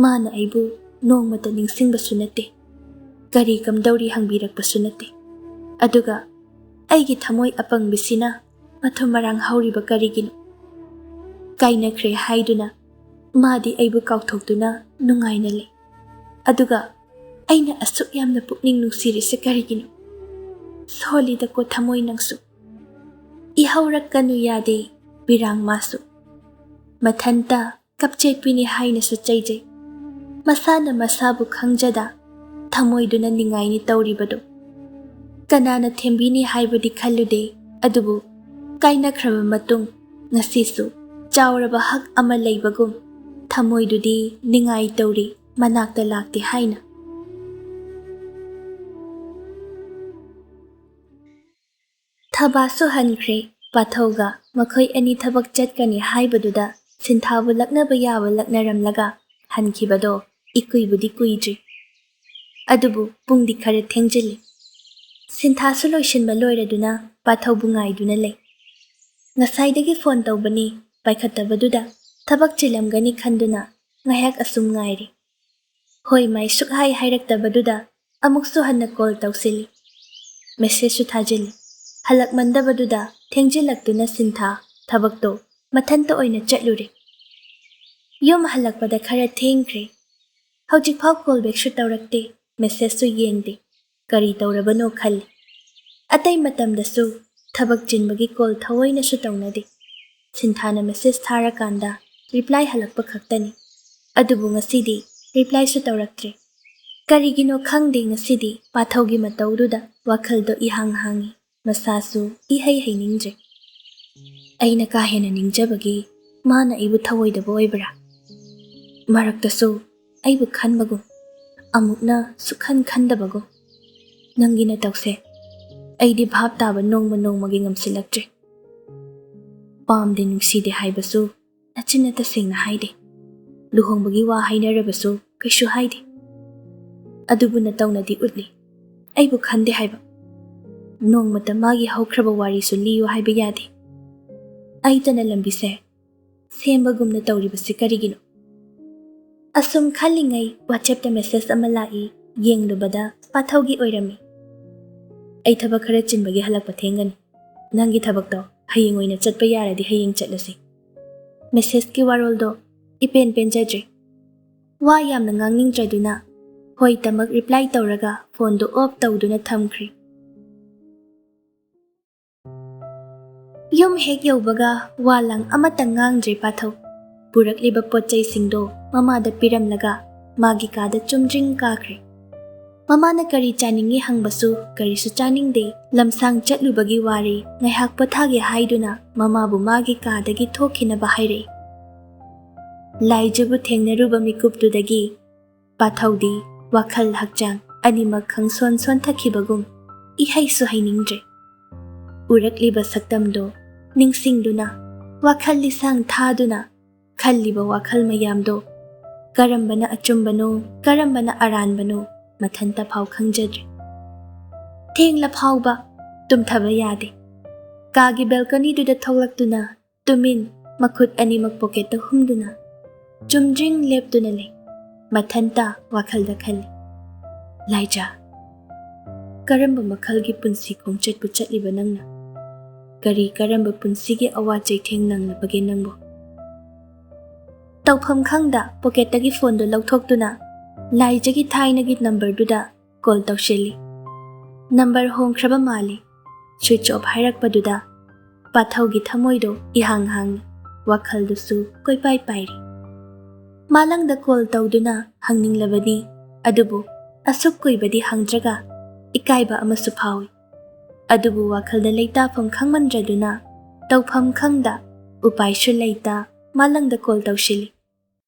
ꯃꯥꯅ ꯑꯩꯕꯨ ꯅꯣꯡꯃꯇ ꯅꯤꯡꯁꯤꯡꯕꯁꯨ ꯅꯠꯇꯦ, ꯀꯔꯤ ꯀꯝꯗꯧꯔꯤ ꯍꯪꯕꯤꯔꯛꯄꯁꯨ ꯅꯠꯇꯦ꯫ ꯑꯗꯨꯒ ꯑꯩꯒꯤ ꯊꯃꯣꯏ ꯑꯄꯪꯕꯤꯁꯤꯅ ꯃꯊꯨꯝ ꯃꯔꯥꯡ ꯍꯧꯔꯤꯕ ꯀꯔꯤꯒꯤꯅꯣ? ꯀꯥꯏꯅꯈ꯭ꯔꯦ ꯍꯥꯏꯗꯨꯅ ꯃꯥꯗꯤ ꯑꯩꯕꯨ ꯀꯥꯎꯊꯣꯛꯇꯨꯅ ꯅꯨꯡꯉꯥꯏꯅ ꯂꯩ꯫ ꯑꯗꯨꯒ ꯑꯩꯅ ꯑꯁꯨꯛ ꯌꯥꯝꯅ ꯄꯨꯛꯅꯤꯡ ꯅꯨꯡꯁꯤꯔꯤꯁꯦ ꯀꯔꯤꯒꯤꯅꯣ? ꯁꯣꯜꯂꯤꯗꯀꯣ ꯊꯃꯣꯏ ꯅꯪꯁꯨ꯫ ꯏꯍꯧꯔꯛꯀꯅꯨ ꯌꯥꯗꯦ ꯄꯤꯔꯥꯡ ꯃꯥꯁꯨ꯫ ꯃꯊꯟꯇ ꯀꯞꯆꯦꯠꯄꯤꯅꯤ ꯍꯥꯏꯅꯁꯨ ꯆꯩꯖꯩ꯫ ꯃꯁꯥꯅ ꯃꯁꯥꯕꯨ ꯈꯪꯖꯗ ꯊꯃꯣꯏꯗꯨꯅ ꯅꯤꯡꯉꯥꯏꯅꯤ ꯇꯧꯔꯤꯕꯗꯨ꯫ ꯀꯅꯥꯅ ꯊꯦꯝꯕꯤꯅꯤ ꯍꯥꯏꯕꯗꯤ ꯈꯜꯂꯨꯗꯦ, ꯑꯗꯨꯕꯨ ꯀꯥꯏꯅꯈ꯭ꯔꯕ ꯃꯇꯨꯡ ꯉꯁꯤꯁꯨ ꯆꯥꯎꯔꯕ ꯍꯛ ꯑꯃ ꯂꯩꯕꯒꯨꯝ ꯊꯃꯣꯏꯗꯨꯗꯤ ꯅꯤꯡꯉꯥꯏ ꯇꯧꯔꯤ, ꯃꯅꯥꯛꯇ ꯂꯥꯛꯇꯦ ꯍꯥꯏꯅ꯫ ꯊꯕꯥꯁꯨ ꯍꯟꯈ꯭ꯔꯦ꯫ ꯄꯥꯊꯧꯒ ꯃꯈꯣꯏ ꯑꯅꯤ ꯊꯕꯛ ꯆꯠꯀꯅꯤ ꯍꯥꯏꯕꯗꯨꯗ ꯁꯤꯟꯊꯥꯕꯨ ꯂꯛꯅꯕ ꯌꯥꯕ ꯂꯛꯅꯔꯝꯂꯒ ꯍꯟꯈꯤꯕꯗꯣ ꯏꯀꯨꯏꯕꯨꯗꯤ ꯀꯨꯏꯗ꯭ꯔꯤ꯫ ꯑꯗꯨꯕꯨ ꯄꯨꯡꯗꯤ ꯈꯔ ꯊꯦꯡꯖꯤꯜꯂꯤ꯫ ꯁꯤꯟꯊꯥꯁꯨ ꯂꯣꯏꯁꯤꯟꯕ ꯂꯣꯏꯔꯗꯨꯅ ꯄꯥꯊꯧꯕꯨ ꯉꯥꯏꯗꯨꯅ ꯂꯩ꯫ ꯉꯁꯥꯏꯗꯒꯤ ꯐꯣꯟ ꯇꯧꯕꯅꯤ, ꯄꯥꯏꯈꯠꯇꯕꯗꯨꯗ ꯊꯕꯛ ꯆꯤꯜꯂꯝꯒꯅꯤ ꯈꯟꯗꯨꯅ ꯉꯥꯏꯍꯥꯛ ꯑꯁꯨꯝ ꯉꯥꯏꯔꯤ꯫ ꯍꯣꯏ ꯃꯥꯏ ꯁꯨꯛꯍꯥꯏ ꯍꯥꯏꯔꯛꯇꯕꯗꯨꯗ ꯑꯃꯨꯛꯁꯨ ꯍꯟꯅ ꯀꯣꯜ ꯇꯧꯁꯤꯜꯂꯤ꯫ ꯃꯦꯁꯦꯖꯁꯨ ꯊꯥꯖꯤꯜꯂꯤ꯫ ꯍꯜꯂꯛꯃꯟꯗꯕꯗꯨꯗ ꯊꯦꯡꯖꯤꯜꯂꯛꯇꯨꯅ ꯁꯤꯟꯊꯥ ꯊꯕꯛꯇꯣ ꯃꯊꯟꯇ ꯑꯣꯏꯅ ꯆꯠꯂꯨꯔꯦ꯫ ꯌꯨꯝ ꯍꯜꯂꯛꯄꯗ ꯈꯔ ꯊꯦꯡꯈ꯭ꯔꯦ꯫ ꯍꯧꯖꯤꯛꯐꯥꯎ ꯀꯣꯜ ꯕꯦꯛꯁꯨ ꯇꯧꯔꯛꯇꯦ, ꯃꯦꯁꯦꯖꯁꯨ ꯌꯦꯡꯗꯦ꯫ ꯀꯔꯤ ꯇꯧꯔꯕꯅꯣ ꯈꯜꯂꯤ꯫ ꯑꯇꯩ ꯃꯇꯝꯗꯁꯨ ꯊꯕꯛ ꯆꯤꯟꯕꯒꯤ ꯀꯣꯜ ꯊꯑꯣꯏꯅꯁꯨ ꯇꯧꯅꯗꯦ꯫ ꯁꯤꯟꯊꯥꯅ ꯃꯦꯁꯦꯖ ꯊꯥꯔꯀꯥꯟꯗ ꯔꯤꯄ꯭ꯂꯥꯏ ꯍꯜꯂꯛꯄ ꯈꯛꯇꯅꯤ꯫ ꯑꯗꯨꯕꯨ ꯉꯁꯤꯗꯤ ꯔꯤꯄ꯭ꯂꯥꯏꯁꯨ ꯇꯧꯔꯛꯇ꯭ꯔꯦ꯫ ꯀꯔꯤꯒꯤꯅꯣ ꯈꯪꯗꯦ, ꯉꯁꯤꯗꯤ ꯄꯥꯊꯧꯒꯤ ꯃꯇꯧꯗꯨꯗ ꯋꯥꯈꯜꯗꯣ ꯏꯍꯥꯡ ꯍꯥꯡꯉꯤ, ꯃꯁꯥꯁꯨ ꯏꯍꯩ ꯍꯩꯅꯤꯡꯗ꯭ꯔꯦ꯫ ꯑꯩꯅ ꯀꯥ ꯍꯦꯟꯅ ꯅꯤꯡꯖꯕꯒꯤ ꯃꯥꯅ ꯑꯩꯕꯨ ꯊꯑꯣꯏꯗꯕ ꯑꯣꯏꯕ꯭ꯔꯥ? ꯃꯔꯛꯇꯁꯨ ꯑꯩꯕꯨ ꯈꯟꯕꯒꯨꯝ, ꯑꯃꯨꯛꯅ ꯁꯨꯛꯈꯟ ꯈꯟꯗꯕꯒꯨꯝ꯫ ꯅꯪꯒꯤ ꯅꯇꯧꯁꯦ ꯑꯩꯗꯤ ꯚꯥꯞ ꯇꯥꯕ ꯅꯣꯡꯃ ꯅꯣꯡꯃꯒꯤ ꯉꯝꯁꯤꯜꯂꯛꯇ꯭ꯔꯦ꯫ ꯄꯥꯝꯗꯦ ꯅꯨꯡꯁꯤꯗꯦ ꯍꯥꯏꯕꯁꯨ ꯅꯆꯤꯟꯅ ꯇꯁꯦꯡꯅ ꯍꯥꯏꯗꯦ꯫ ꯂꯨꯍꯣꯡꯕꯒꯤ ꯋꯥ ꯍꯥꯏꯅꯔꯕꯁꯨ ꯀꯩꯁꯨ ꯍꯥꯏꯗꯦ꯫ ꯑꯗꯨꯕꯨ ꯅꯇꯧꯅꯗꯤ ꯎꯠꯂꯤ ꯑꯩꯕꯨ ꯈꯟꯗꯦ ꯍꯥꯏꯕ꯫ ꯅꯣꯡꯃꯇ ꯃꯥꯒꯤ ꯍꯧꯈ꯭ꯔꯕ ꯋꯥꯔꯤꯁꯨ ꯂꯤꯌꯨ ꯍꯥꯏꯕ ꯌꯥꯗꯦ꯫ ꯑꯩꯇꯅ ꯂꯝꯕꯤꯁꯦ ꯁꯦꯝꯕꯒꯨꯝꯅ ꯇꯧꯔꯤꯕꯁꯤ ꯀꯔꯤꯒꯤꯅꯣ? ꯑꯁꯨꯝ ꯈꯜꯂꯤꯉꯩ WhatsAppꯇ ꯃꯦꯁꯦꯖ ꯑꯃ ꯂꯥꯛꯏ, ꯌꯦꯡꯂꯨꯕꯗ ꯄꯥꯊꯧꯒꯤ ꯑꯣꯏꯔꯝꯃꯤ꯫ ꯑꯩ ꯊꯕꯛ ꯈꯔ ꯆꯤꯟꯕꯒꯤ ꯍꯜꯂꯛꯄ ꯊꯦꯡꯒꯅꯤ꯫ ꯅꯪꯒꯤ ꯊꯕꯛꯇꯣ ꯍꯌꯦꯡ ꯑꯣꯏꯅ ꯆꯠꯄ ꯌꯥꯔꯗꯤ ꯍꯌꯦꯡ ꯆꯠꯂꯁꯤ꯫ ꯃꯦꯁꯦꯖꯀꯤ ꯋꯥꯔꯣꯜꯗꯣ ꯏꯄꯦꯟ ꯄꯦꯟꯖꯗ꯭ꯔꯦ꯫ ꯋꯥ ꯌꯥꯝꯅ ꯉꯥꯡꯅꯤꯡꯗ꯭ꯔꯗꯨꯅ ꯍꯣꯏꯇꯃꯛ ꯔꯤꯄ꯭ꯂꯥꯏ ꯇꯧꯔꯒ ꯐꯣꯟꯗꯨ ꯑꯣꯐ ꯇꯧꯗꯨꯅ ꯊꯝꯈ꯭ꯔꯦ꯫ ꯌꯨꯝ ꯍꯦꯛ ꯌꯧꯕꯒ ꯋꯥ ꯂꯥꯡ ꯑꯃꯠꯇ ꯉꯥꯡꯗ꯭ꯔꯦ ꯄꯥꯊꯧ꯫ ꯄꯨꯔꯛꯂꯤꯕ ꯄꯣꯠ ꯆꯩꯁꯤꯡꯗꯣ ꯃꯃꯥꯗ ꯄꯤꯔꯝꯂꯒ ꯃꯥꯒꯤ ꯀꯥꯗ ꯆꯨꯝꯗ꯭ꯔꯤꯡ ꯀꯥꯈ꯭ꯔꯦ꯫ ꯃꯃꯥꯅ ꯀꯔꯤ ꯆꯥꯅꯤꯡꯏ ꯍꯪꯕꯁꯨ ꯀꯔꯤꯁꯨ ꯆꯥꯅꯤꯡꯗꯦ꯫ ꯂꯝꯁꯥꯡ ꯆꯠꯂꯨꯕꯒꯤ ꯋꯥꯔꯦ, ꯉꯥꯏꯍꯥꯛ ꯄꯣꯊꯥꯒꯦ ꯍꯥꯏꯗꯨꯅ ꯃꯃꯥꯕꯨ ꯃꯥꯒꯤ ꯀꯥꯗꯒꯤ ꯊꯣꯛꯈꯤꯅꯕ ꯍꯥꯏꯔꯛꯏ꯫ ꯂꯥꯏꯖꯕꯨ ꯊꯦꯡꯅꯔꯨꯕ ꯃꯤꯀꯨꯞꯇꯨꯗꯒꯤ ꯄꯥꯊꯧꯗꯤ ꯋꯥꯈꯜ ꯍꯛꯆꯥꯡ ꯑꯅꯤꯃꯛ ꯈꯪꯁꯣꯟ ꯁꯣꯟꯊꯈꯤꯕꯒꯨꯝ ꯏꯍꯩꯁꯨ ꯍꯩꯅꯤꯡꯗ꯭ꯔꯦ꯫ ꯎꯔꯛꯂꯤꯕ ꯁꯛꯇꯝꯗꯣ ꯅꯤꯡꯁꯤꯡꯗꯨꯅ ꯋꯥꯈꯜ ꯂꯤꯁꯥꯡ ꯊꯥꯗꯨꯅ ꯈꯜꯂꯤꯕ ꯋꯥꯈꯜ ꯃꯌꯥꯝꯗꯣ ꯀꯔꯝꯕꯅ ꯑꯆꯨꯝꯕꯅꯣ, ꯀꯔꯝꯕꯅ ꯑꯔꯥꯟꯕꯅꯣ ꯃꯊꯟꯇ ꯐꯥꯎ ꯈꯪꯖꯗ꯭ꯔꯦ꯫ ꯊꯦꯡꯂ ꯐꯥꯎꯕ ꯇꯨꯝꯊꯕ ꯌꯥꯗꯦ꯫ ꯀꯥꯒꯤ ꯕꯦꯜꯀꯣꯅꯤꯗꯨꯗ ꯊꯣꯛꯂꯛꯇꯨꯅ ꯇꯨꯃꯤꯟ ꯃꯈꯨꯠ ꯑꯅꯤꯃꯛ ꯄꯣꯀꯦꯠꯇ ꯍꯨꯝꯗꯨꯅ ꯆꯨꯝꯗ꯭ꯔꯤꯡ ꯂꯦꯞꯇꯨꯅ ꯂꯩ꯫ ꯃꯊꯟꯇ ꯋꯥꯈꯜꯗ ꯈꯜꯂꯤ, "ꯂꯥꯏꯖꯥ, ꯀꯔꯝꯕ ꯃꯈꯜꯒꯤ ꯄꯨꯟꯁꯤ ꯈꯣꯡꯆꯠꯄꯨ ꯆꯠꯂꯤꯕ ꯅꯪꯅ? ꯀꯔꯤ ꯀꯔꯝꯕ ꯄꯨꯟꯁꯤꯒꯤ ꯑꯋꯥ ꯆꯩꯊꯦꯡ ꯅꯪꯂꯕꯒꯦ ꯅꯪꯕꯨ?" ꯇꯧꯐꯝ ꯈꯪꯗ ꯄꯣꯀꯦꯠꯇꯒꯤ ꯐꯣꯟꯗꯨ ꯂꯧꯊꯣꯛꯇꯨꯅ ꯂꯥꯏꯖꯒꯤ ꯊꯥꯏꯅꯒꯤ ꯅꯝꯕꯔꯗꯨꯗ ꯀꯣꯜ ꯇꯧꯁꯤꯜꯂꯤ꯫ ꯅꯝꯕꯔ ꯍꯣꯡꯈ꯭ꯔꯕ ꯃꯥꯜꯂꯤ꯫ ꯁ꯭ꯋꯤꯆ ꯑꯣꯐ ꯍꯥꯏꯔꯛꯄꯗꯨꯗ ꯄꯥꯊꯧꯒꯤ ꯊꯃꯣꯏꯗꯣ ꯏꯍꯥꯡ ꯍꯥꯡꯉꯤ, ꯋꯥꯈꯜꯗꯨꯁꯨ ꯀꯣꯏꯄꯥꯏ ꯄꯥꯏꯔꯤ꯫ ꯃꯥꯂꯪꯗ ꯀꯣꯜ ꯇꯧꯗꯨꯅ ꯍꯪꯅꯤꯡꯂꯕꯅꯤ, ꯑꯗꯨꯕꯨ ꯑꯁꯨꯛ ꯀꯨꯏꯕꯗꯤ ꯍꯪꯗ꯭ꯔꯒ ꯏꯀꯥꯏꯕ ꯑꯃꯁꯨ ꯐꯥꯎꯏ꯫ ꯑꯗꯨꯕꯨ ꯋꯥꯈꯜꯗ ꯂꯩꯇꯥꯐꯝ ꯈꯪꯃꯟꯗ꯭ꯔꯗꯨꯅ ꯇꯧꯐꯝ ꯈꯪꯗ, ꯎꯄꯥꯏꯁꯨ ꯂꯩꯇ ꯃꯥꯂꯪꯗ ꯀꯣꯜ ꯇꯧꯁꯤꯜꯂꯤ꯫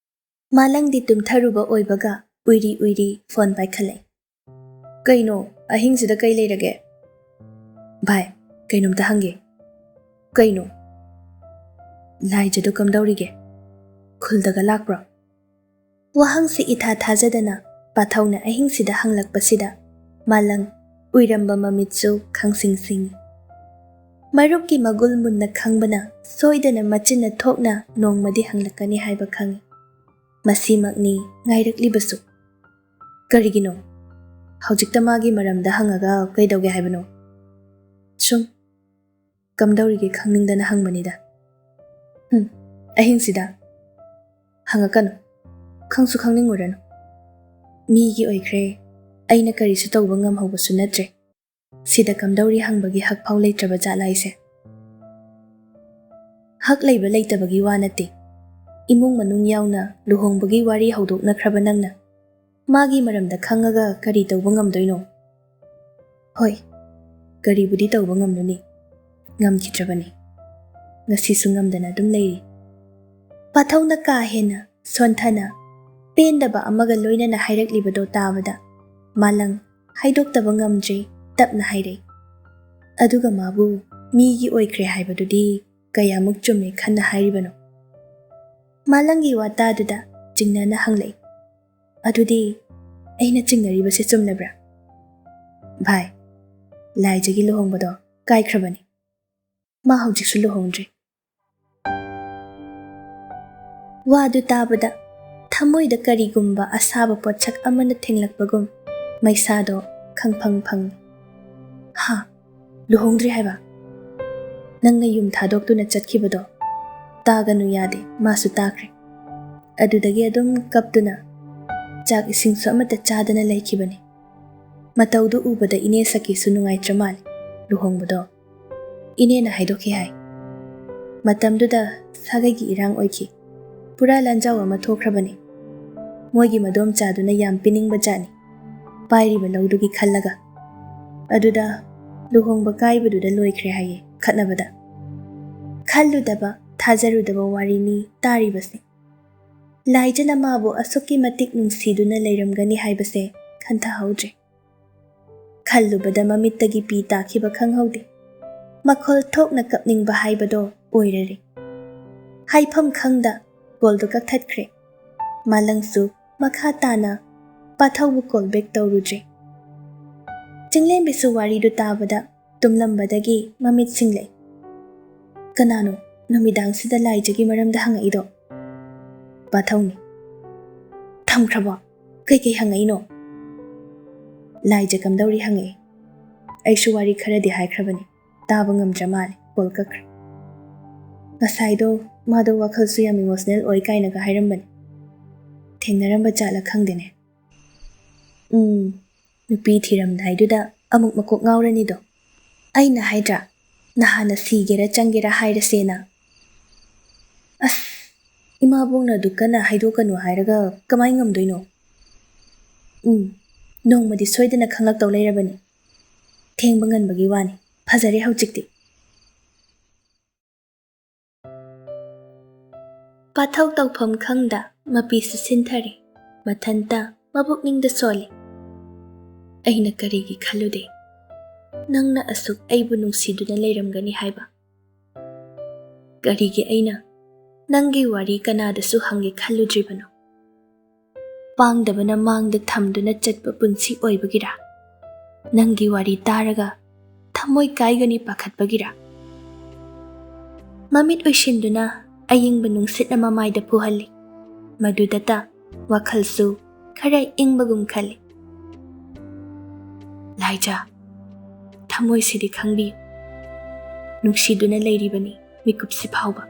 ꯃꯥꯂꯪꯗꯤ ꯇꯨꯝꯊꯔꯨꯕ ꯑꯣꯏꯕꯒ ꯎꯏꯔꯤ ꯎꯏꯔꯤ ꯐꯣꯟ ꯄꯥꯏꯈꯠꯂꯛꯏ꯫ "ꯀꯩꯅꯣ, ꯑꯍꯤꯡꯁꯤꯗ ꯀꯩ ꯂꯩꯔꯒꯦ?" "ꯚꯥꯏ, ꯀꯩꯅꯣꯝꯇ ꯍꯪꯒꯦ꯫" "ꯀꯩꯅꯣ?" "ꯂꯥꯏꯖꯗꯣ ꯀꯝꯗꯧꯔꯤꯒꯦ? ꯈꯨꯜꯗꯒ ꯂꯥꯛꯄ꯭ꯔꯣ?" ꯋꯥꯍꯪꯁꯤ ꯏꯊꯥ ꯊꯥꯖꯗꯅ ꯄꯥꯊꯧꯅ ꯑꯍꯤꯡꯁꯤꯗ ꯍꯪꯂꯛꯄꯁꯤꯗ ꯃꯥꯂꯪ ꯎꯏꯔꯝꯕ ꯃꯃꯤꯠꯁꯨ ꯈꯪꯁꯤꯡ ꯁꯤꯡꯏ꯫ ꯃꯔꯨꯞꯀꯤ ꯃꯒꯨꯜ ꯃꯨꯟꯅ ꯈꯪꯕꯅ ꯁꯣꯏꯗꯅ ꯃꯆꯤꯟꯅ ꯊꯣꯛꯅ ꯅꯣꯡꯃꯗꯤ ꯍꯪꯂꯛꯀꯅꯤ ꯍꯥꯏꯕ ꯈꯪꯏ꯫ ꯃꯁꯤꯃꯛꯅꯤ ꯉꯥꯏꯔꯛꯂꯤꯕꯁꯨ꯫ "ꯀꯔꯤꯒꯤꯅꯣ? ꯍꯧꯖꯤꯛꯇ ꯃꯥꯒꯤ ꯃꯔꯝꯗ ꯍꯪꯉꯒ ꯀꯩꯗꯧꯒꯦ ꯍꯥꯏꯕꯅꯣ?" "ꯁꯨꯝ ꯀꯝꯗꯧꯔꯤꯒꯦ ꯈꯪꯅꯤꯡꯗꯅ ꯍꯪꯕꯅꯤꯗ꯫" "ꯍꯨꯝ, ꯑꯍꯤꯡꯁꯤꯗ? ꯍꯪꯉꯛꯀꯅꯨ, ꯈꯪꯁꯨ ꯈꯪꯅꯤꯡꯉꯨꯔꯅꯨ꯫ ꯃꯤꯒꯤ ꯑꯣꯏꯈ꯭ꯔꯦ, ꯑꯩꯅ ꯀꯔꯤꯁꯨ ꯇꯧꯕ ꯉꯝꯍꯧꯕꯁꯨ ꯅꯠꯇ꯭ꯔꯦ꯫ ꯁꯤꯗ ꯀꯝꯗꯧꯔꯤ ꯍꯪꯕꯒꯤ ꯍꯛ ꯐꯥꯎ ꯂꯩꯇ꯭ꯔꯕ ꯖꯥꯠꯂꯥ ꯑꯩꯁꯦ?" "ꯍꯛ ꯂꯩꯕ ꯂꯩꯇꯕꯒꯤ ꯋꯥ ꯅꯠꯇꯦ꯫ ꯏꯃꯨꯡ ꯃꯅꯨꯡ ꯌꯥꯎꯅ ꯂꯨꯍꯣꯡꯕꯒꯤ ꯋꯥꯔꯤ ꯍꯧꯗꯣꯛꯅꯈ꯭ꯔꯕ ꯅꯪꯅ ꯃꯥꯒꯤ ꯃꯔꯝꯗ ꯈꯪꯉꯒ ꯀꯔꯤ ꯇꯧꯕ ꯉꯝꯗꯣꯏꯅꯣ?" "ꯍꯣꯏ, ꯀꯔꯤꯕꯨꯗꯤ ꯇꯧꯕ ꯉꯝꯂꯨꯅꯤ, ꯉꯝꯈꯤꯗ꯭ꯔꯕꯅꯤ꯫ ꯉꯁꯤꯁꯨ ꯉꯝꯗꯅ ꯑꯗꯨꯝ ꯂꯩꯔꯤ꯫" ꯄꯥꯊꯧꯅ ꯀꯥ ꯍꯦꯟꯅ ꯁꯣꯟꯊꯅ ꯄꯦꯟꯗꯕ ꯑꯃꯒ ꯂꯣꯏꯅꯅ ꯍꯥꯏꯔꯛꯂꯤꯕꯗꯣ ꯇꯥꯕꯗ ꯃꯥꯂꯪ ꯍꯥꯏꯗꯣꯛꯇꯕ ꯉꯝꯗ꯭ꯔꯦ, ꯇꯞꯅ ꯍꯥꯏꯔꯛꯏ꯫ "ꯑꯗꯨꯒ ꯃꯥꯕꯨ ꯃꯤꯒꯤ ꯑꯣꯏꯈ꯭ꯔꯦ ꯍꯥꯏꯕꯗꯨꯗꯤ ꯀꯌꯥꯃꯨꯛ ꯆꯨꯝꯃꯦ ꯈꯟꯅ ꯍꯥꯏꯔꯤꯕꯅꯣ?" ꯃꯥꯂꯪꯒꯤ ꯋꯥꯇꯥꯗꯨꯗ ꯆꯤꯡꯅꯅ ꯍꯪꯂꯛꯏ꯫ "ꯑꯗꯨꯗꯤ ꯑꯩꯅ ꯆꯤꯡꯅꯔꯤꯕꯁꯦ ꯆꯨꯝꯂꯕ꯭ꯔꯥ?" "ꯚꯥꯏ, ꯂꯥꯏꯖꯒꯤ ꯂꯨꯍꯣꯡꯕꯗꯣ ꯀꯥꯏꯈ꯭ꯔꯕꯅꯤ꯫ ꯃꯥ ꯍꯧꯖꯤꯛꯁꯨ ꯂꯨꯍꯣꯡꯗ꯭ꯔꯤ꯫ ꯋꯥꯗꯨ ꯇꯥꯕꯗ ꯊꯃꯣꯏꯗ ꯀꯔꯤꯒꯨꯝꯕ ꯑꯁꯥꯕ ꯄꯣꯠꯁꯛ ꯑꯃꯅ ꯊꯦꯡꯂꯛꯄꯒꯨꯝ ꯃꯩꯁꯥꯗꯣ ꯈꯪꯐꯪ ꯐꯪꯉꯤ꯫ "ꯍꯥ? ꯂꯨꯍꯣꯡꯗ꯭ꯔꯤ ꯍꯥꯏꯕ? ꯅꯪꯅ ꯌꯨꯝ ꯊꯥꯗꯣꯛꯇꯨꯅ ꯆꯠꯈꯤꯕꯗꯣ ꯇꯥꯒꯅꯨ ꯌꯥꯗꯦ, ꯃꯥꯁꯨ ꯇꯥꯈ꯭ꯔꯦ꯫ ꯑꯗꯨꯗꯒꯤ ꯑꯗꯨꯝ ꯀꯞꯇꯨꯅ ꯆꯥꯛ ꯏꯁꯤꯡꯁꯨ ꯑꯃꯠꯇ ꯆꯥꯗꯅ ꯂꯩꯈꯤꯕꯅꯤ꯫ ꯃꯇꯧꯗꯨ ꯎꯕꯗ ꯏꯅꯦ ꯁꯈꯤꯁꯨ ꯅꯨꯡꯉꯥꯏꯇ꯭ꯔ ꯃꯥꯜꯂꯦ꯫ ꯂꯨꯍꯣꯡꯕꯗꯣ ꯏꯅꯦꯅ ꯍꯥꯏꯗꯣꯛꯈꯤ ꯍꯥꯏ꯫ ꯃꯇꯝꯗꯨꯗ ꯁꯥꯒꯩꯒꯤ ꯏꯔꯥꯡ ꯑꯣꯏꯈꯤ꯫ ꯄꯨꯔꯥ ꯂꯥꯟꯖꯥꯎ ꯑꯃ ꯊꯣꯛꯈ꯭ꯔꯕꯅꯤ꯫ ꯃꯣꯏꯒꯤ ꯃꯗꯣꯝꯆꯥꯗꯨꯅ ꯌꯥꯝ ꯄꯤꯅꯤꯡꯕ ꯖꯥꯠꯅꯤ, ꯄꯥꯏꯔꯤꯕ ꯂꯧꯗꯨꯒꯤ ꯈꯜꯂꯒ꯫ ꯑꯗꯨꯗ ꯂꯨꯍꯣꯡꯕ ꯀꯥꯏꯕꯗꯨꯗ ꯂꯣꯏꯈ꯭ꯔꯦ ꯍꯥꯏꯌꯦ ꯈꯠꯅꯕꯗ꯫ ꯈꯜꯂꯨꯗꯕ, ꯊꯥꯖꯔꯨꯗꯕ ꯋꯥꯔꯤꯅꯤ ꯇꯥꯔꯤꯕꯁꯦ꯫ ꯂꯥꯏꯖꯅ ꯃꯥꯕꯨ ꯑꯁꯨꯛꯀꯤ ꯃꯇꯤꯛ ꯅꯨꯡꯁꯤꯗꯨꯅ ꯂꯩꯔꯝꯒꯅꯤ ꯍꯥꯏꯕꯁꯦ ꯈꯟꯊꯍꯧꯗ꯭ꯔꯦ꯫ ꯈꯜꯂꯨꯕꯗ ꯃꯃꯤꯠꯇꯒꯤ ꯄꯤ ꯇꯥꯈꯤꯕ ꯈꯪꯍꯧꯗꯦ꯫ ꯃꯈꯣꯜ ꯊꯣꯛꯅ ꯀꯞꯅꯤꯡꯕ ꯍꯥꯏꯕꯗꯣ ꯑꯣꯏꯔꯔꯦ꯫ ꯍꯥꯏꯐꯝ ꯈꯪꯗ ꯀꯣꯜꯗꯨ ꯀꯛꯊꯠꯈ꯭ꯔꯦ꯫ ꯃꯥꯂꯪꯁꯨ ꯃꯈꯥ ꯇꯥꯅ ꯄꯥꯊꯧꯕꯨ ꯀꯣꯜ ꯕꯦꯛ ꯇꯧꯔꯨꯗ꯭ꯔꯦ꯫ ꯆꯤꯡꯂꯦꯝꯕꯤꯁꯨ ꯋꯥꯔꯤꯗꯨ ꯇꯥꯕꯗ ꯇꯨꯝꯂꯝꯕꯗꯒꯤ ꯃꯃꯤꯠ ꯁꯤꯡꯂꯛꯏ꯫ "ꯀꯅꯥꯅꯣ ꯅꯨꯃꯤꯗꯥꯡꯁꯤꯗ ꯂꯥꯏꯖꯒꯤ ꯃꯔꯝꯗ ꯍꯪꯉꯛꯏꯗꯣ?" "ꯄꯥꯊꯧꯅꯤ꯫" "ꯊꯝꯈ꯭ꯔꯕꯣ? ꯀꯩꯀꯩ ꯍꯪꯉꯛꯏꯅꯣ?" "ꯂꯥꯏꯖ ꯀꯝꯗꯧꯔꯤ ꯍꯪꯉꯛꯏ꯫ ꯑꯩꯁꯨ ꯋꯥꯔꯤ ꯈꯔꯗꯤ ꯍꯥꯏꯈ꯭ꯔꯕꯅꯤ, ꯇꯥꯕ ꯉꯝꯗ꯭ꯔ ꯃꯥꯜꯂꯦ, ꯀꯣꯜ ꯀꯛꯈ꯭ꯔꯦ꯫ ꯉꯁꯥꯏꯗꯣ ꯃꯥꯗꯣ ꯋꯥꯈꯜꯁꯨ ꯌꯥꯝ ꯏꯃꯣꯁꯅꯦꯜ ꯑꯣꯏ ꯀꯥꯏꯅꯒ ꯍꯥꯏꯔꯝꯕꯅꯤ꯫ ꯊꯦꯡꯅꯔꯝꯕ ꯖꯥꯠꯂ ꯈꯪꯗꯦꯅꯦ꯫ ꯎꯝ, ꯅꯨꯄꯤ ꯊꯤꯔꯝꯗꯥꯏꯗꯨꯗ ꯑꯃꯨꯛ ꯃꯀꯣꯛ ꯉꯥꯎꯔꯅꯤꯗꯣ꯫ ꯑꯩꯅ ꯍꯥꯏꯗ꯭ꯔꯥ, ꯅꯍꯥꯟꯅ ꯁꯤꯒꯦꯔꯥ ꯆꯪꯒꯦꯔꯥ ꯍꯥꯏꯔꯁꯦꯅ꯫ ꯑꯁ, ꯏꯃꯥꯕꯣꯛꯅ ꯑꯗꯨ ꯀꯟꯅ ꯍꯥꯏꯗꯣꯛꯀꯅꯨ ꯍꯥꯏꯔꯒ ꯀꯃꯥꯏ ꯉꯝꯗꯣꯏꯅꯣ? ꯎꯝ, ꯅꯣꯡꯃꯗꯤ ꯁꯣꯏꯗꯅ ꯈꯪꯂꯛꯇꯧ ꯂꯩꯔꯕꯅꯤ꯫ ꯊꯦꯡꯕ ꯉꯟꯕꯒꯤ ꯋꯥꯅꯤ꯫ ꯐꯖꯔꯦ ꯍꯧꯖꯤꯛꯇꯤ꯫ ꯄꯥꯊꯧ ꯇꯧꯐꯝ ꯈꯪꯗ ꯃꯄꯤꯁꯨ ꯁꯤꯟꯊꯔꯦ꯫ ꯃꯊꯟꯇ ꯃꯕꯨꯛꯅꯤꯡꯗ ꯁꯣꯜꯂꯦ꯫ "ꯑꯩꯅ ꯀꯔꯤꯒꯤ ꯈꯜꯂꯨꯗꯦ ꯅꯪꯅ ꯑꯁꯨꯛ ꯑꯩꯕꯨ ꯅꯨꯡꯁꯤꯗꯨꯅ ꯂꯩꯔꯝꯒꯅꯤ ꯍꯥꯏꯕ? ꯀꯔꯤꯒꯤ ꯑꯩꯅ ꯅꯪꯒꯤ ꯋꯥꯔꯤ ꯀꯅꯥꯗꯁꯨ ꯍꯪꯒꯦ ꯈꯜꯂꯨꯗ꯭ꯔꯤꯕꯅꯣ? ꯄꯥꯡꯗꯕꯅ ꯃꯥꯡꯗ ꯊꯝꯗꯨꯅ ꯆꯠꯄ ꯄꯨꯟꯁꯤ ꯑꯣꯏꯕꯒꯤꯔꯥ? ꯅꯪꯒꯤ ꯋꯥꯔꯤ ꯇꯥꯔꯒ ꯊꯃꯣꯏ ꯀꯥꯏꯒꯅꯤ ꯄꯥꯈꯠꯄꯒꯤꯔꯥ? ꯃꯃꯤꯠ ꯎꯏꯁꯤꯟꯗꯨꯅ ꯑꯌꯤꯡꯕ ꯅꯨꯡꯁꯤꯠꯅ ꯃꯃꯥꯏꯗ ꯐꯨꯍꯜꯂꯤ꯫ ꯃꯗꯨꯗꯇ ꯋꯥꯈꯜꯁꯨ ꯈꯔ ꯏꯪꯕꯒꯨꯝ ꯈꯜꯂꯤ꯫ "ꯂꯥꯏꯖꯥ, ꯊꯃꯣꯏꯁꯤꯗꯤ ꯈꯪꯕꯤꯌꯨ, ꯅꯨꯡꯁꯤꯗꯨꯅ ꯂꯩꯔꯤꯕꯅꯤ ꯃꯤꯀꯨꯞꯁꯤ ꯐꯥꯎꯕ"꯫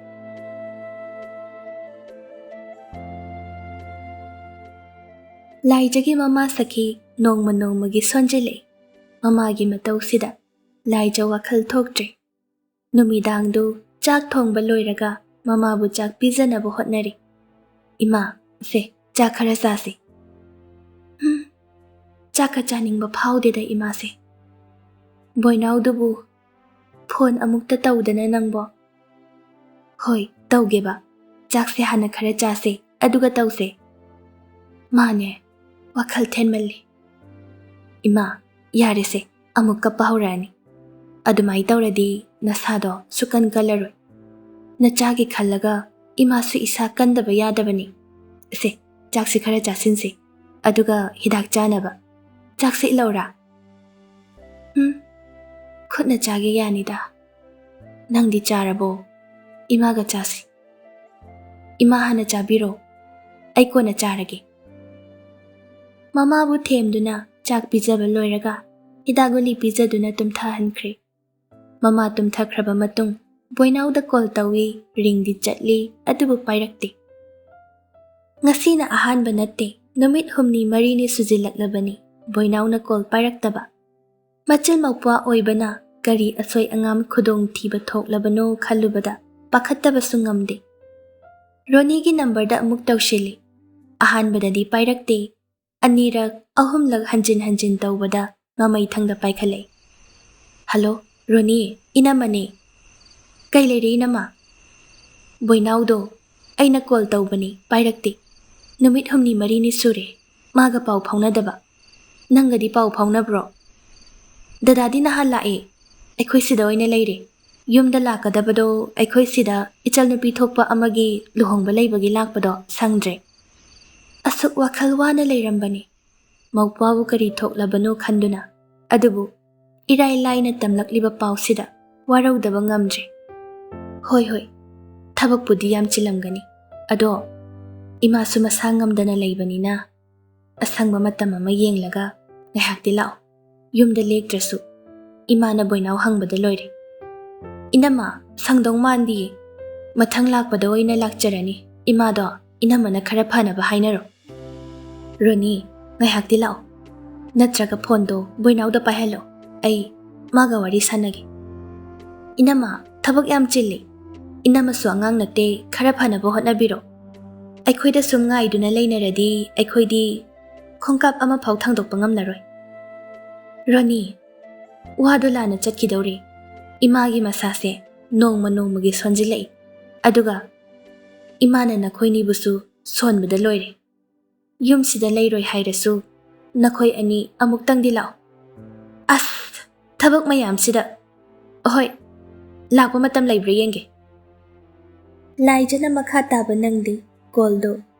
ꯂꯥꯏꯖꯥꯒꯤ ꯃꯃꯥ ꯁꯈꯤ ꯅꯣꯡꯃ ꯅꯣꯡꯃꯒꯤ ꯁꯣꯟꯖꯤꯜꯂꯛꯏ꯫ ꯃꯃꯥꯒꯤ ꯃꯇꯧꯁꯤꯗ ꯂꯥꯏꯖꯥ ꯋꯥꯈꯜ ꯊꯣꯛꯇ꯭ꯔꯦ꯫ ꯅꯨꯃꯤꯗꯥꯡꯗꯨ ꯆꯥꯛ ꯊꯣꯡꯕ ꯂꯣꯏꯔꯒ ꯃꯃꯥꯕꯨ ꯆꯥꯛ ꯄꯤꯖꯅꯕ ꯍꯣꯠꯅꯔꯤ꯫ "ꯏꯃꯥ, ꯁꯦ, ꯆꯥꯛ ꯈꯔ ꯆꯥꯁꯤ"꯫ "ꯍꯨꯝ, ꯆꯥꯛꯀ ꯆꯥꯅꯤꯡꯕ ꯐꯥꯎꯗꯦꯗ ꯏꯃꯥꯁꯦ꯫ ꯕꯣꯏꯅꯥꯎꯗꯨꯕꯨ ꯐꯣꯟ ꯑꯃꯨꯛꯇ ꯇꯧꯗꯅ ꯅꯪꯕꯣ?" "ꯍꯣꯏ, ꯇꯧꯒꯦꯕ꯫ ꯆꯥꯛꯁꯦ ꯍꯥꯟꯅ ꯈꯔ ꯆꯥꯁꯦ, ꯑꯗꯨꯒ ꯇꯧꯁꯦ"꯫ "ꯃꯥꯅꯦ, ꯋꯥꯈꯜ ꯊꯦꯟꯃꯜꯂꯤ"꯫ "ꯏꯃꯥ, ꯌꯥꯔꯦꯁꯦ, ꯑꯃꯨꯛ ꯀꯞꯄ ꯍꯧꯔꯛꯑꯅꯤ꯫ ꯑꯗꯨꯃꯥꯏ ꯇꯧꯔꯗꯤ ꯅꯁꯥꯗꯣ ꯁꯨꯀꯟ ꯀꯜꯂꯔꯣꯏ꯫ ꯅꯆꯥꯒꯤ ꯈꯜꯂꯒ ꯏꯃꯥꯁꯨ ꯏꯁꯥ ꯀꯟꯗꯕ ꯌꯥꯗꯕꯅꯤ꯫ ꯁꯦ, ꯆꯥꯛꯁꯤ ꯈꯔ ꯆꯥꯁꯤꯟꯁꯤ, ꯑꯗꯨꯒ ꯍꯤꯗꯥꯛ ꯆꯥꯅꯕ꯫ ꯆꯥꯛꯁꯤ ꯏꯜꯂꯛꯎꯔꯥ?" "ꯎꯝ, ꯈꯨꯠꯅ ꯆꯥꯒꯦ ꯌꯥꯅꯤꯗ꯫ ꯅꯪꯗꯤ ꯆꯥꯔꯕꯣ? ꯏꯃꯥꯒ ꯆꯥꯁꯤ"꯫ "ꯏꯃꯥ ꯍꯥꯟꯅ ꯆꯥꯕꯤꯔꯣ, ꯑꯩ ꯀꯣꯟꯅ ꯆꯥꯔꯒꯦ"꯫ ꯃꯃꯥꯕꯨ ꯊꯦꯝꯗꯨꯅ ꯆꯥꯛ ꯄꯤꯖꯕ ꯂꯣꯏꯔꯒ ꯍꯤꯗꯥꯛ ꯒꯨꯂꯤ ꯄꯤꯖꯗꯨꯅ ꯇꯨꯝꯊꯍꯟꯈ꯭ꯔꯦ꯫ ꯃꯃꯥ ꯇꯨꯝꯊꯈ꯭ꯔꯕ ꯃꯇꯨꯡ ꯕꯣꯏꯅꯥꯎꯗ ꯀꯣꯜ ꯇꯧꯏ, ꯔꯤꯡꯗꯤ ꯆꯠꯂꯤ, ꯑꯗꯨꯕꯨ ꯄꯥꯏꯔꯛꯇꯦ꯫ ꯉꯁꯤꯅ ꯑꯍꯥꯟꯕ ꯅꯠꯇꯦ, ꯅꯨꯃꯤꯠ ꯍꯨꯝꯅꯤ ꯃꯔꯤꯅꯤ ꯁꯨꯖꯤꯜꯂꯛꯂꯕꯅꯤ ꯕꯣꯏꯅꯥꯎꯅ ꯀꯣꯜ ꯄꯥꯏꯔꯛꯇꯕ꯫ ꯃꯆꯤꯜ ꯃꯧꯄ꯭ꯋꯥ ꯑꯣꯏꯕꯅ ꯀꯔꯤ ꯑꯁꯣꯏ ꯑꯉꯥꯝ ꯈꯨꯗꯣꯡꯊꯤꯕ ꯊꯣꯛꯂꯕꯅꯣ ꯈꯜꯂꯨꯕꯗ ꯄꯥꯈꯠꯇꯕꯁꯨ ꯉꯝꯗꯦ꯫ ꯔꯣꯅꯤꯒꯤ ꯅꯝꯕꯔꯗ ꯑꯃꯨꯛ ꯇꯧꯁꯤꯜꯂꯤ꯫ ꯑꯍꯥꯟꯕꯗꯗꯤ ꯄꯥꯏꯔꯛꯇꯦ꯫ ꯑꯅꯤꯔꯛ, ꯑꯍꯨꯝꯂꯛ ꯍꯟꯖꯤꯟ ꯍꯟꯖꯤꯟ ꯇꯧꯕꯗ ꯃꯃꯩꯊꯪꯗ ꯄꯥꯏꯈꯠꯂꯛꯏ꯫ "ꯍꯜꯂꯣ, ꯔꯣꯅꯤ, ꯏꯅꯝꯃꯅꯦ"꯫ "ꯀꯩ ꯂꯩꯔꯦ ꯏꯅꯝꯃ?" "ꯕꯣꯏꯅꯥꯎꯗꯣ, ꯑꯩꯅ ꯀꯣꯜ ꯇꯧꯕꯅꯤ, ꯄꯥꯏꯔꯛꯇꯦ꯫ ꯅꯨꯃꯤꯠ ꯍꯨꯝꯅꯤ ꯃꯔꯤꯅꯤ ꯁꯨꯔꯦ ꯃꯥꯒ ꯄꯥꯎ ꯐꯥꯎꯅꯗꯕ꯫ ꯅꯪꯒꯗꯤ ꯄꯥꯎ ꯐꯥꯎꯅꯕ꯭ꯔꯣ?" "ꯗꯗꯥꯗꯤ ꯅꯍꯥꯟ ꯂꯥꯛꯑꯦ, ꯑꯩꯈꯣꯏ ꯁꯤꯗ ꯑꯣꯏꯅ ꯂꯩꯔꯦ꯫ ꯌꯨꯝꯗ ꯂꯥꯛꯀꯗꯕꯗꯣ ꯑꯩꯈꯣꯏ ꯁꯤꯗ ꯏꯆꯜꯅꯨꯄꯤ ꯊꯣꯛꯄ ꯑꯃꯒꯤ ꯂꯨꯍꯣꯡꯕ ꯂꯩꯕꯒꯤ ꯂꯥꯛꯄꯗꯣ ꯁꯪꯗ꯭ꯔꯦ"꯫ ꯑꯁꯨꯛ ꯋꯥꯈꯜ ꯋꯥꯅ ꯂꯩꯔꯝꯕꯅꯤ ꯃꯧꯄ꯭ꯋꯥꯕꯨ ꯀꯔꯤ ꯊꯣꯛꯂꯕꯅꯣ ꯈꯟꯗꯨꯅ꯫ ꯑꯗꯨꯕꯨ ꯏꯔꯥꯏ ꯂꯥꯏꯅ ꯇꯝꯂꯛꯂꯤꯕ ꯄꯥꯎꯁꯤꯗ ꯋꯥꯔꯧꯗꯕ ꯉꯝꯗ꯭ꯔꯦ꯫ ꯍꯣꯏ, ꯍꯣꯏ, ꯊꯕꯛꯄꯨꯗꯤ ꯌꯥꯝ ꯆꯤꯜꯂꯝꯒꯅꯤ, ꯑꯗꯣ ꯏꯃꯥꯁꯨ ꯃꯁꯥ ꯉꯝꯗꯅ ꯂꯩꯕꯅꯤꯅ, ꯑꯁꯪꯕ ꯃꯇꯝ ꯑꯃ ꯌꯦꯡꯂꯒ ꯉꯥꯏꯍꯥꯛꯇꯤ ꯂꯥꯛꯑꯣ꯫ ꯌꯨꯝꯗ ꯂꯦꯛꯇ꯭ꯔꯁꯨ ꯏꯃꯥꯅ ꯕꯣꯏꯅꯥꯎ ꯍꯪꯕꯗ ꯂꯣꯏꯔꯦ꯫ "ꯏꯅꯝꯃ, ꯁꯪꯗꯧ ꯃꯥꯟꯗꯤꯌꯦ꯫ ꯃꯊꯪ ꯂꯥꯛꯄꯗ ꯑꯣꯏꯅ ꯂꯥꯛꯆꯔꯅꯤ꯫ ꯏꯃꯥꯗꯣ ꯏꯅꯝꯃꯅ ꯈꯔ ꯐꯅꯕ ꯍꯥꯏꯅꯔꯣ꯫" "ꯔꯣꯅꯤ, ꯉꯥꯏꯍꯥꯛꯇꯤ ꯂꯥꯛꯑꯣ꯫ ꯅꯠꯇ꯭ꯔꯒ ꯐꯣꯟꯗꯣ ꯕꯣꯏꯅꯥꯎꯗ ꯄꯥꯏꯍꯜꯂꯣ꯫ ꯑꯩ ꯃꯥꯒ ꯋꯥꯔꯤ ꯁꯥꯟꯅꯒꯦ꯫" "ꯏꯅꯝꯃ, ꯊꯕꯛ ꯌꯥꯝ ꯆꯤꯜꯂꯤ꯫ ꯏꯅꯝꯃꯁꯨ ꯑꯉꯥꯡ ꯅꯠꯇꯦ, ꯈꯔ ꯐꯅꯕ ꯍꯣꯠꯅꯕꯤꯔꯣ꯫ ꯑꯩꯈꯣꯏꯗ ꯁꯨꯝ ꯉꯥꯏꯗꯨꯅ ꯂꯩꯅꯔꯗꯤ ꯑꯩꯈꯣꯏꯗꯤ ꯈꯣꯡꯀꯥꯞ ꯑꯃꯐꯥꯎ ꯊꯥꯡꯗꯣꯛꯄ ꯉꯝꯂꯔꯣꯏ꯫" "ꯔꯣꯅꯤ, ꯋꯥꯗꯣ ꯂꯥꯟꯅ ꯆꯠꯈꯤꯗꯧꯔꯦ꯫ ꯏꯃꯥꯒꯤ ꯃꯁꯥꯁꯦ ꯅꯣꯡꯃ ꯅꯣꯡꯃꯒꯤ ꯁꯣꯟꯖꯤꯜꯂꯛꯏ꯫ ꯑꯗꯨꯒ ꯏꯃꯥꯅ ꯅꯈꯣꯏꯅꯤꯕꯨꯁꯨ ꯁꯣꯟꯕꯗ ꯂꯣꯏꯔꯦ꯫ ꯌꯨꯝꯁꯤꯗ ꯂꯩꯔꯣꯏ ꯍꯥꯏꯔꯁꯨ ꯅꯈꯣꯏ ꯑꯅꯤ ꯑꯃꯨꯛꯇꯪꯗꯤ ꯂꯥꯛꯑꯣ꯫" "ꯑꯁ, ꯊꯕꯛ ꯃꯌꯥꯝꯁꯤꯗ꯫ ꯍꯣꯏ, ꯂꯥꯛꯄ ꯃꯇꯝ ꯂꯩꯕ꯭ꯔꯥ ꯌꯦꯡꯒꯦ꯫" ꯂꯥꯏꯖꯅ ꯃꯈꯥ ꯇꯥꯕ ꯅꯪꯗꯦ꯫ ꯀꯣꯜꯗꯣ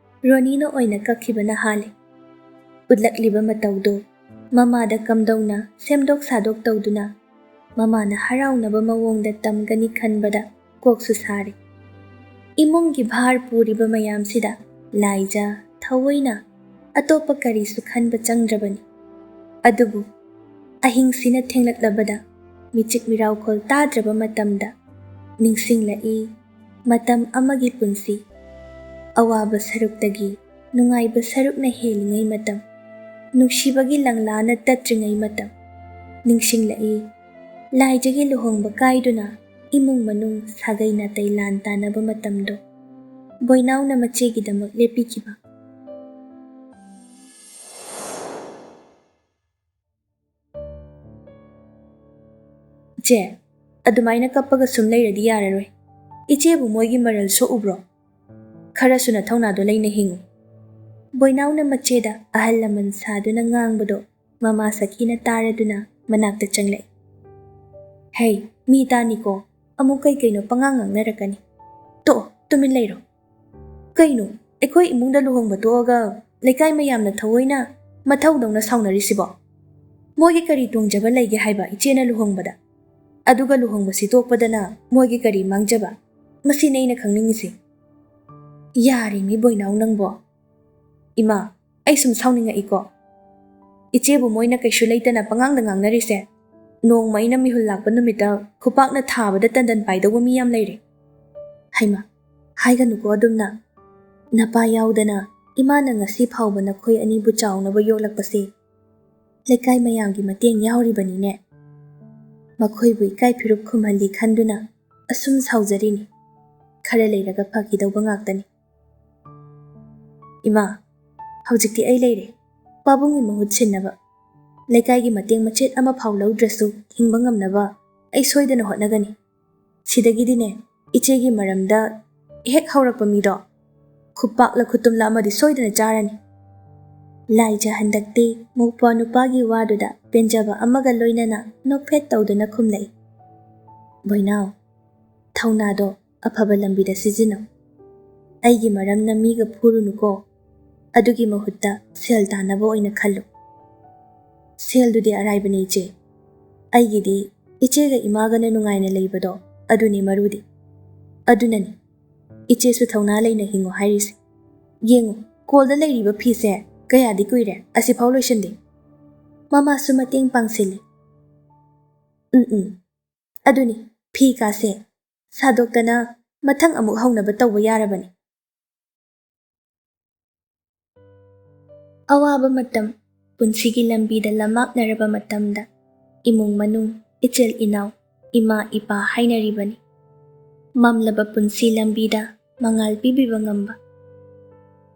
ꯔꯣꯅꯤꯅ ꯑꯣꯏꯅ ꯀꯛꯈꯤꯕꯅ ꯍꯥꯜꯂꯤ꯫ ꯎꯠꯂꯛꯂꯤꯕ ꯃꯇꯧꯗꯣ ꯃꯃꯥꯗ ꯀꯝꯗꯧꯅ ꯁꯦꯝꯗꯣꯛ ꯁꯥꯗꯣꯛ ꯇꯧꯗꯨꯅ ꯃꯃꯥꯅ ꯍꯔꯥꯎꯅꯕ ꯃꯑꯣꯡꯗ ꯇꯝꯒꯅꯤ ꯈꯟꯕꯗ ꯀꯣꯛꯁꯨ ꯁꯥꯔꯦ꯫ ꯏꯃꯨꯡꯒꯤ ꯚꯥꯔ ꯄꯨꯔꯤꯕ ꯃꯌꯥꯝꯁꯤꯗ ꯂꯥꯏꯖ ꯊꯑꯣꯏꯅ ꯑꯇꯣꯞꯄ ꯀꯔꯤꯁꯨ ꯈꯟꯕ ꯆꯪꯗ꯭ꯔꯕꯅꯤ꯫ ꯑꯗꯨꯕꯨ ꯑꯍꯤꯡꯁꯤꯅ ꯊꯦꯡꯂꯛꯂꯕꯗ ꯃꯤꯆꯤꯛ ꯃꯤꯔꯥꯎꯈꯣꯜ ꯇꯥꯗ꯭ꯔꯕ ꯃꯇꯝꯗ ꯅꯤꯡꯁꯤꯡꯂꯛꯏ ꯃꯇꯝ ꯑꯃꯒꯤ ꯄꯨꯟꯁꯤ꯫ ꯑꯋꯥꯕ ꯁꯔꯨꯛꯇꯒꯤ ꯅꯨꯡꯉꯥꯏꯕ ꯁꯔꯨꯛꯅ ꯍꯦꯜꯂꯤꯉꯩ ꯃꯇꯝ, ꯅꯨꯡꯁꯤꯕꯒꯤ ꯂꯪꯂꯥꯅ ꯇꯠꯇ꯭ꯔꯤꯉꯩ ꯃꯇꯝ꯫ ꯅꯤꯡꯁꯤꯡꯂꯛꯏ ꯂꯥꯏꯖꯒꯤ ꯂꯨꯍꯣꯡꯕ ꯀꯥꯏꯗꯨꯅ ꯏꯃꯨꯡ ꯃꯅꯨꯡ ꯁꯥꯒꯩ ꯅꯥꯇꯩ ꯂꯥꯟ ꯇꯥꯅꯕ ꯃꯇꯝꯗꯣ꯫ ꯕꯣꯏꯅꯥꯎꯅ ꯃꯆꯦꯒꯤꯗꯃꯛ ꯂꯦꯞꯄꯤꯈꯤꯕ꯫ "ꯏꯆꯦ, ꯑꯗꯨꯃꯥꯏꯅ ꯀꯞꯄꯒ ꯁꯨꯝ ꯂꯩꯔꯗꯤ ꯌꯥꯔꯔꯣꯏ꯫ ꯏꯆꯦꯕꯨ ꯃꯣꯏꯒꯤ ꯃꯔꯜ ꯁꯣꯛꯎꯕ꯭ꯔꯣ? ꯈꯔꯁꯨ ꯅꯊꯧꯅꯥꯗꯣ ꯂꯩꯅ ꯍꯤꯡꯉꯨ꯫" ꯕꯣꯏꯅꯥꯎꯅ ꯃꯆꯦꯗ ꯑꯍꯜ ꯂꯃꯟ ꯁꯥꯗꯨꯅ ꯉꯥꯡꯕꯗꯣ ꯃꯃꯥ ꯁꯈꯤꯅ ꯇꯥꯔꯗꯨꯅ ꯃꯅꯥꯛꯇ ꯆꯪꯂꯛꯏ꯫ "ꯍꯩ, ꯃꯤ ꯇꯥꯅꯤꯀꯣ, ꯑꯃꯨꯛ ꯀꯩ ꯀꯩꯅꯣ ꯄꯉꯥꯡ ꯉꯥꯡꯅꯔꯛꯀꯅꯤ꯫ ꯇꯣꯛꯑꯣ, ꯇꯨꯃꯤꯟ ꯂꯩꯔꯣ꯫" "ꯀꯩꯅꯣ, ꯑꯩꯈꯣꯏ ꯏꯃꯨꯡꯗ ꯂꯨꯍꯣꯡꯕ ꯇꯣꯛꯑꯒ ꯂꯩꯀꯥꯏ ꯃꯌꯥꯝꯅ ꯊꯑꯣꯏꯅ ꯃꯊꯧꯗꯧꯅ ꯁꯥꯎꯅꯔꯤꯁꯤꯕꯣ? ꯃꯣꯏꯒꯤ ꯀꯔꯤ ꯇꯣꯡꯖꯕ ꯂꯩꯒꯦ ꯍꯥꯏꯕ ꯏꯆꯦꯅ ꯂꯨꯍꯣꯡꯕꯗ? ꯑꯗꯨꯒ ꯂꯨꯍꯣꯡꯕꯁꯤ ꯇꯣꯛꯄꯗꯅ ꯃꯣꯏꯒꯤ ꯀꯔꯤ ꯃꯥꯡꯖꯕ? ꯃꯁꯤꯅꯦ ꯑꯩꯅ ꯈꯪꯅꯤꯡꯉꯤꯁꯤ꯫ ꯌꯥꯔꯦꯃꯤ ꯕꯣꯏꯅꯥꯎ ꯅꯪꯕꯣ꯫ ꯏꯃꯥ, ꯑꯩ ꯁꯨꯝ ꯁꯥꯎꯅꯤꯡꯉꯛꯏꯀꯣ꯫ ꯏꯆꯦꯕꯨ ꯃꯣꯏꯅ ꯀꯩꯁꯨ ꯂꯩꯇꯅ ꯄꯉꯥꯡꯗ ꯉꯥꯡꯅꯔꯤꯁꯦ꯫ ꯅꯣꯡꯃ ꯑꯩꯅ ꯃꯤꯍꯨꯜ ꯂꯥꯛꯄ ꯅꯨꯃꯤꯠꯇ ꯈꯨꯄꯥꯛꯅ ꯊꯥꯕꯗ ꯇꯟꯗꯟ ꯄꯥꯏꯗꯧꯕ ꯃꯤ ꯌꯥꯝ ꯂꯩꯔꯦ꯫ ꯍꯩꯃꯥ, ꯍꯥꯏꯒꯅꯨꯀꯣ ꯑꯗꯨꯝꯅ꯫ ꯅꯄꯥ ꯌꯥꯎꯗꯅ ꯏꯃꯥꯅ ꯉꯁꯤ ꯐꯥꯎꯕ ꯅꯈꯣꯏ ꯑꯅꯤꯕꯨ ꯆꯥꯎꯅꯕ ꯌꯣꯛꯂꯛꯄꯁꯦ ꯂꯩꯀꯥꯏ ꯃꯌꯥꯝꯒꯤ ꯃꯇꯦꯡ ꯌꯥꯎꯔꯤꯕꯅꯤꯅꯦ꯫ ꯃꯈꯣꯏꯕꯨ ꯏꯀꯥꯏ ꯐꯤꯔꯨꯞ ꯈꯨꯝꯍꯜꯂꯤ ꯈꯟꯗꯨꯅ ꯑꯁꯨꯝ ꯁꯥꯎꯖꯔꯤꯅꯤ꯫ ꯈꯔ ꯂꯩꯔꯒ ꯐꯈꯤꯗꯧꯕ ꯉꯥꯛꯇꯅꯤ꯫ ꯏꯃꯥ, ꯍꯧꯖꯤꯛꯇꯤ ꯑꯩ ꯂꯩꯔꯦ꯫ ꯄꯥꯕꯨꯡꯒꯤ ꯃꯍꯨꯠ ꯁꯤꯟꯅꯕ꯫ ꯂꯩꯀꯥꯏꯒꯤ ꯃꯇꯦꯡ ꯃꯆꯦꯠ ꯑꯃ ꯐꯥꯎ ꯂꯧꯗ꯭ꯔꯁꯨ ꯍꯤꯡꯕ ꯉꯝꯅꯕ ꯑꯩ ꯁꯣꯏꯗꯅ ꯍꯣꯠꯅꯒꯅꯤ꯫ ꯁꯤꯗꯒꯤꯗꯤꯅꯦ, ꯏꯆꯦꯒꯤ ꯃꯔꯝꯗ ꯍꯦꯛ ꯍꯧꯔꯛꯄ ꯃꯤꯗꯣ ꯈꯨꯄꯥꯛꯂ ꯈꯨꯇꯨꯝꯂ ꯑꯃꯗꯤ ꯁꯣꯏꯗꯅ ꯆꯥꯔꯅꯤ꯫ ꯂꯥꯏꯖ ꯍꯟꯗꯛꯇꯤ ꯃꯧꯄ꯭ꯋꯥ ꯅꯨꯄꯥꯒꯤ ꯋꯥꯗꯨꯗ ꯄꯦꯟꯖꯕ ꯑꯃꯒ ꯂꯣꯏꯅꯅ ꯅꯣꯛꯐꯦꯠ ꯇꯧꯗꯨꯅ ꯈꯨꯝꯂꯛꯏ꯫ ꯕꯣꯏꯅꯥꯎ, ꯊꯧꯅꯥꯗꯣ ꯑꯐꯕ ꯂꯝꯕꯤꯗ ꯁꯤꯖꯤꯟꯅꯧ꯫ ꯑꯩꯒꯤ ꯃꯔꯝꯅ ꯃꯤꯒ ꯐꯨꯔꯨꯅꯨꯀꯣ꯫ ꯑꯗꯨꯒꯤ ꯃꯍꯨꯠꯇ ꯁꯦꯜ ꯇꯥꯟꯅꯕ ꯑꯣꯏꯅ ꯈꯜꯂꯨ꯫ ꯁꯦꯜꯗꯨꯗꯤ ꯑꯔꯥꯏꯕꯅꯤ ꯏꯆꯦ꯫ ꯑꯩꯒꯤꯗꯤ ꯏꯆꯦꯒ ꯏꯃꯥꯒꯅ ꯅꯨꯡꯉꯥꯏꯅ ꯂꯩꯕꯗꯣ ꯑꯗꯨꯅꯤ ꯃꯔꯨꯗꯤ꯫ ꯑꯗꯨꯅꯅꯤ ꯏꯆꯦꯁꯨ ꯊꯧꯅꯥ ꯂꯩꯅ ꯍꯤꯡꯉꯣ ꯍꯥꯏꯔꯤꯁꯦ꯫ ꯌꯦꯡꯉꯨ, ꯀꯣꯜꯗ ꯂꯩꯔꯤꯕ ꯐꯤꯁꯦ ꯀꯌꯥꯗꯤ ꯀꯨꯏꯔꯦ, ꯑꯁꯤꯐꯥꯎ ꯂꯣꯏꯁꯤꯟꯗꯦ꯫ ꯃꯃꯥꯁꯨ ꯃꯇꯦꯡ ꯄꯥꯡꯁꯤꯜꯂꯤ꯫ ꯎꯝ ꯎꯝ, ꯑꯗꯨꯅꯤ, ꯐꯤ ꯀꯥꯁꯦ ꯁꯥꯗꯣꯛꯇꯅ ꯃꯊꯪ ꯑꯃꯨꯛ ꯍꯧꯅꯕ ꯇꯧꯕ ꯌꯥꯔꯕꯅꯤ꯫ ꯑꯋꯥꯕ ꯃꯇꯝ, ꯄꯨꯟꯁꯤꯒꯤ ꯂꯝꯕꯤꯗ ꯂꯝꯃꯥꯛꯅꯔꯕ ꯃꯇꯝꯗ ꯏꯃꯨꯡ ꯃꯅꯨꯡ, ꯏꯆꯤꯜ ꯏꯅꯥꯎ, ꯏꯃꯥ ꯏꯄꯥ ꯍꯥꯏꯅꯔꯤꯕꯅꯤ꯫ ꯃꯝꯂꯕ ꯄꯨꯟꯁꯤ ꯂꯝꯕꯤꯗ ꯃꯉꯥꯜ ꯄꯤꯕꯤꯕ ꯉꯝꯕ꯫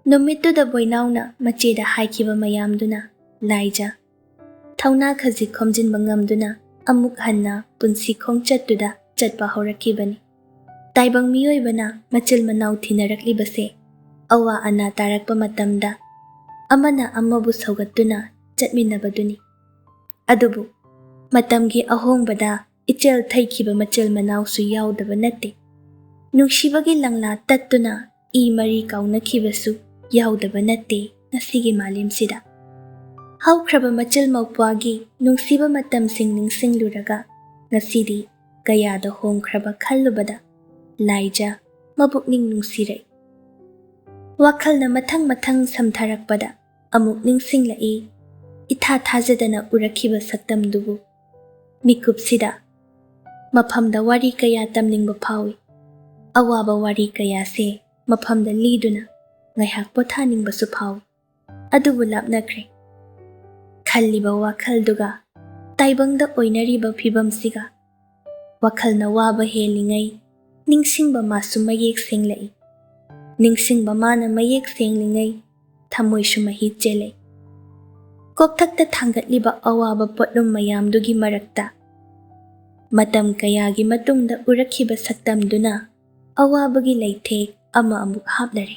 ꯅꯨꯃꯤꯠꯇꯨꯗ ꯕꯣꯏꯅꯥꯎꯅ ꯃꯆꯦꯗ ꯍꯥꯏꯈꯤꯕ ꯃꯌꯥꯝꯗꯨꯅ ꯂꯥꯏꯖ ꯊꯧꯅꯥ ꯈꯖꯤꯛ ꯈꯣꯝꯖꯤꯟꯕ ꯉꯝꯗꯨꯅ ꯑꯃꯨꯛ ꯍꯟꯅ ꯄꯨꯟꯁꯤ ꯈꯣꯡꯆꯠꯇꯨꯗ ꯆꯠꯄ ꯍꯧꯔꯛꯈꯤꯕꯅꯤ꯫ ꯇꯥꯏꯕꯪ ꯃꯤꯑꯣꯏꯕꯅ ꯃꯆꯤꯜ ꯃꯅꯥꯎ ꯊꯤꯅꯔꯛꯂꯤꯕꯁꯦ ꯑꯋꯥ ꯑꯅꯥ ꯇꯥꯔꯛꯄ ꯃꯇꯝꯗ ꯑꯃꯅ ꯑꯃꯕꯨ ꯁꯧꯒꯠꯇꯨꯅ ꯆꯠꯃꯤꯟꯅꯕꯗꯨꯅꯤ꯫ ꯑꯗꯨꯕꯨ ꯃꯇꯝꯒꯤ ꯑꯍꯣꯡꯕꯗ ꯏꯆꯦꯜ ꯊꯩꯈꯤꯕ ꯃꯆꯤꯜ ꯃꯅꯥꯎꯁꯨ ꯌꯥꯎꯗꯕ ꯅꯠꯇꯦ꯫ ꯅꯨꯡꯁꯤꯕꯒꯤ ꯂꯪꯂꯥ ꯇꯠꯇꯨꯅ ꯏ ꯃꯔꯤ ꯀꯥꯎꯅꯈꯤꯕꯁꯨ ꯌꯥꯎꯗꯕ ꯅꯠꯇꯦ ꯉꯁꯤꯒꯤ ꯃꯥꯂꯦꯝꯁꯤꯗ꯫ ꯍꯧꯈ꯭ꯔꯕ ꯃꯆꯤꯜ ꯃꯧꯄ꯭ꯋꯥꯒꯤ ꯅꯨꯡꯁꯤꯕ ꯃꯇꯝꯁꯤꯡ ꯅꯤꯡꯁꯤꯡꯂꯨꯔꯒ ꯉꯁꯤꯗꯤ ꯀꯌꯥꯗ ꯍꯣꯡꯈ꯭ꯔꯕ ꯈꯜꯂꯨꯕꯗ ꯂꯥꯏꯖ ꯃꯕꯨꯛꯅꯤꯡ ꯅꯨꯡꯁꯤꯔꯛꯏ꯫ ꯋꯥꯈꯜꯅ ꯃꯊꯪ ꯃꯊꯪ ꯁꯝꯊꯔꯛꯄꯗ ꯑꯃꯨꯛ ꯅꯤꯡꯁꯤꯡꯂꯛꯏ ꯏꯊꯥ ꯊꯥꯖꯗꯅ ꯎꯔꯛꯈꯤꯕ ꯁꯛꯇꯝꯗꯨꯕꯨ꯫ ꯃꯤꯀꯨꯞꯁꯤꯗ ꯃꯐꯝꯗ ꯋꯥꯔꯤ ꯀꯌꯥ ꯇꯝꯅꯤꯡꯕ ꯐꯥꯎꯏ꯫ ꯑꯋꯥꯕ ꯋꯥꯔꯤ ꯀꯌꯥꯁꯦ ꯃꯐꯝꯗ ꯂꯤꯗꯨꯅ ꯉꯥꯏꯍꯥꯛ ꯄꯣꯊꯥꯅꯤꯡꯕꯁꯨ ꯐꯥꯎꯏ꯫ ꯑꯗꯨꯕꯨ ꯂꯥꯞꯅꯈ꯭ꯔꯦ꯫ ꯈꯜꯂꯤꯕ ꯋꯥꯈꯜꯗꯨꯒ ꯇꯥꯏꯕꯪꯗ ꯑꯣꯏꯅꯔꯤꯕ ꯐꯤꯕꯝꯁꯤꯒ ꯋꯥꯈꯜꯅ ꯋꯥꯕ ꯍꯦꯜꯂꯤꯉꯩ ꯅꯤꯡꯁꯤꯡꯕ ꯃꯥꯁꯨ ꯃꯌꯦꯛ ꯁꯦꯡꯂꯛꯏ꯫ ꯅꯤꯡꯁꯤꯡꯕ ꯃꯥꯅ ꯃꯌꯦꯛ ꯁꯦꯡꯂꯤꯉꯩ ꯊꯃꯣꯏꯁꯨ ꯃꯍꯤ ꯆꯦꯜꯂꯛꯏ꯫ ꯀꯣꯛꯊꯛꯇ ꯊꯥꯡꯒꯠꯂꯤꯕ ꯑꯋꯥꯕ ꯄꯣꯠꯂꯨꯝ ꯃꯌꯥꯝꯗꯨꯒꯤ ꯃꯔꯛꯇ ꯃꯇꯝ ꯀꯌꯥꯒꯤ ꯃꯇꯨꯡꯗ ꯎꯔꯛꯈꯤꯕ ꯁꯛꯇꯝꯗꯨꯅ ꯑꯋꯥꯕꯒꯤ ꯂꯩꯊꯦꯛ ꯑꯃ ꯑꯃꯨꯛ ꯍꯥꯞꯂꯔꯦ꯫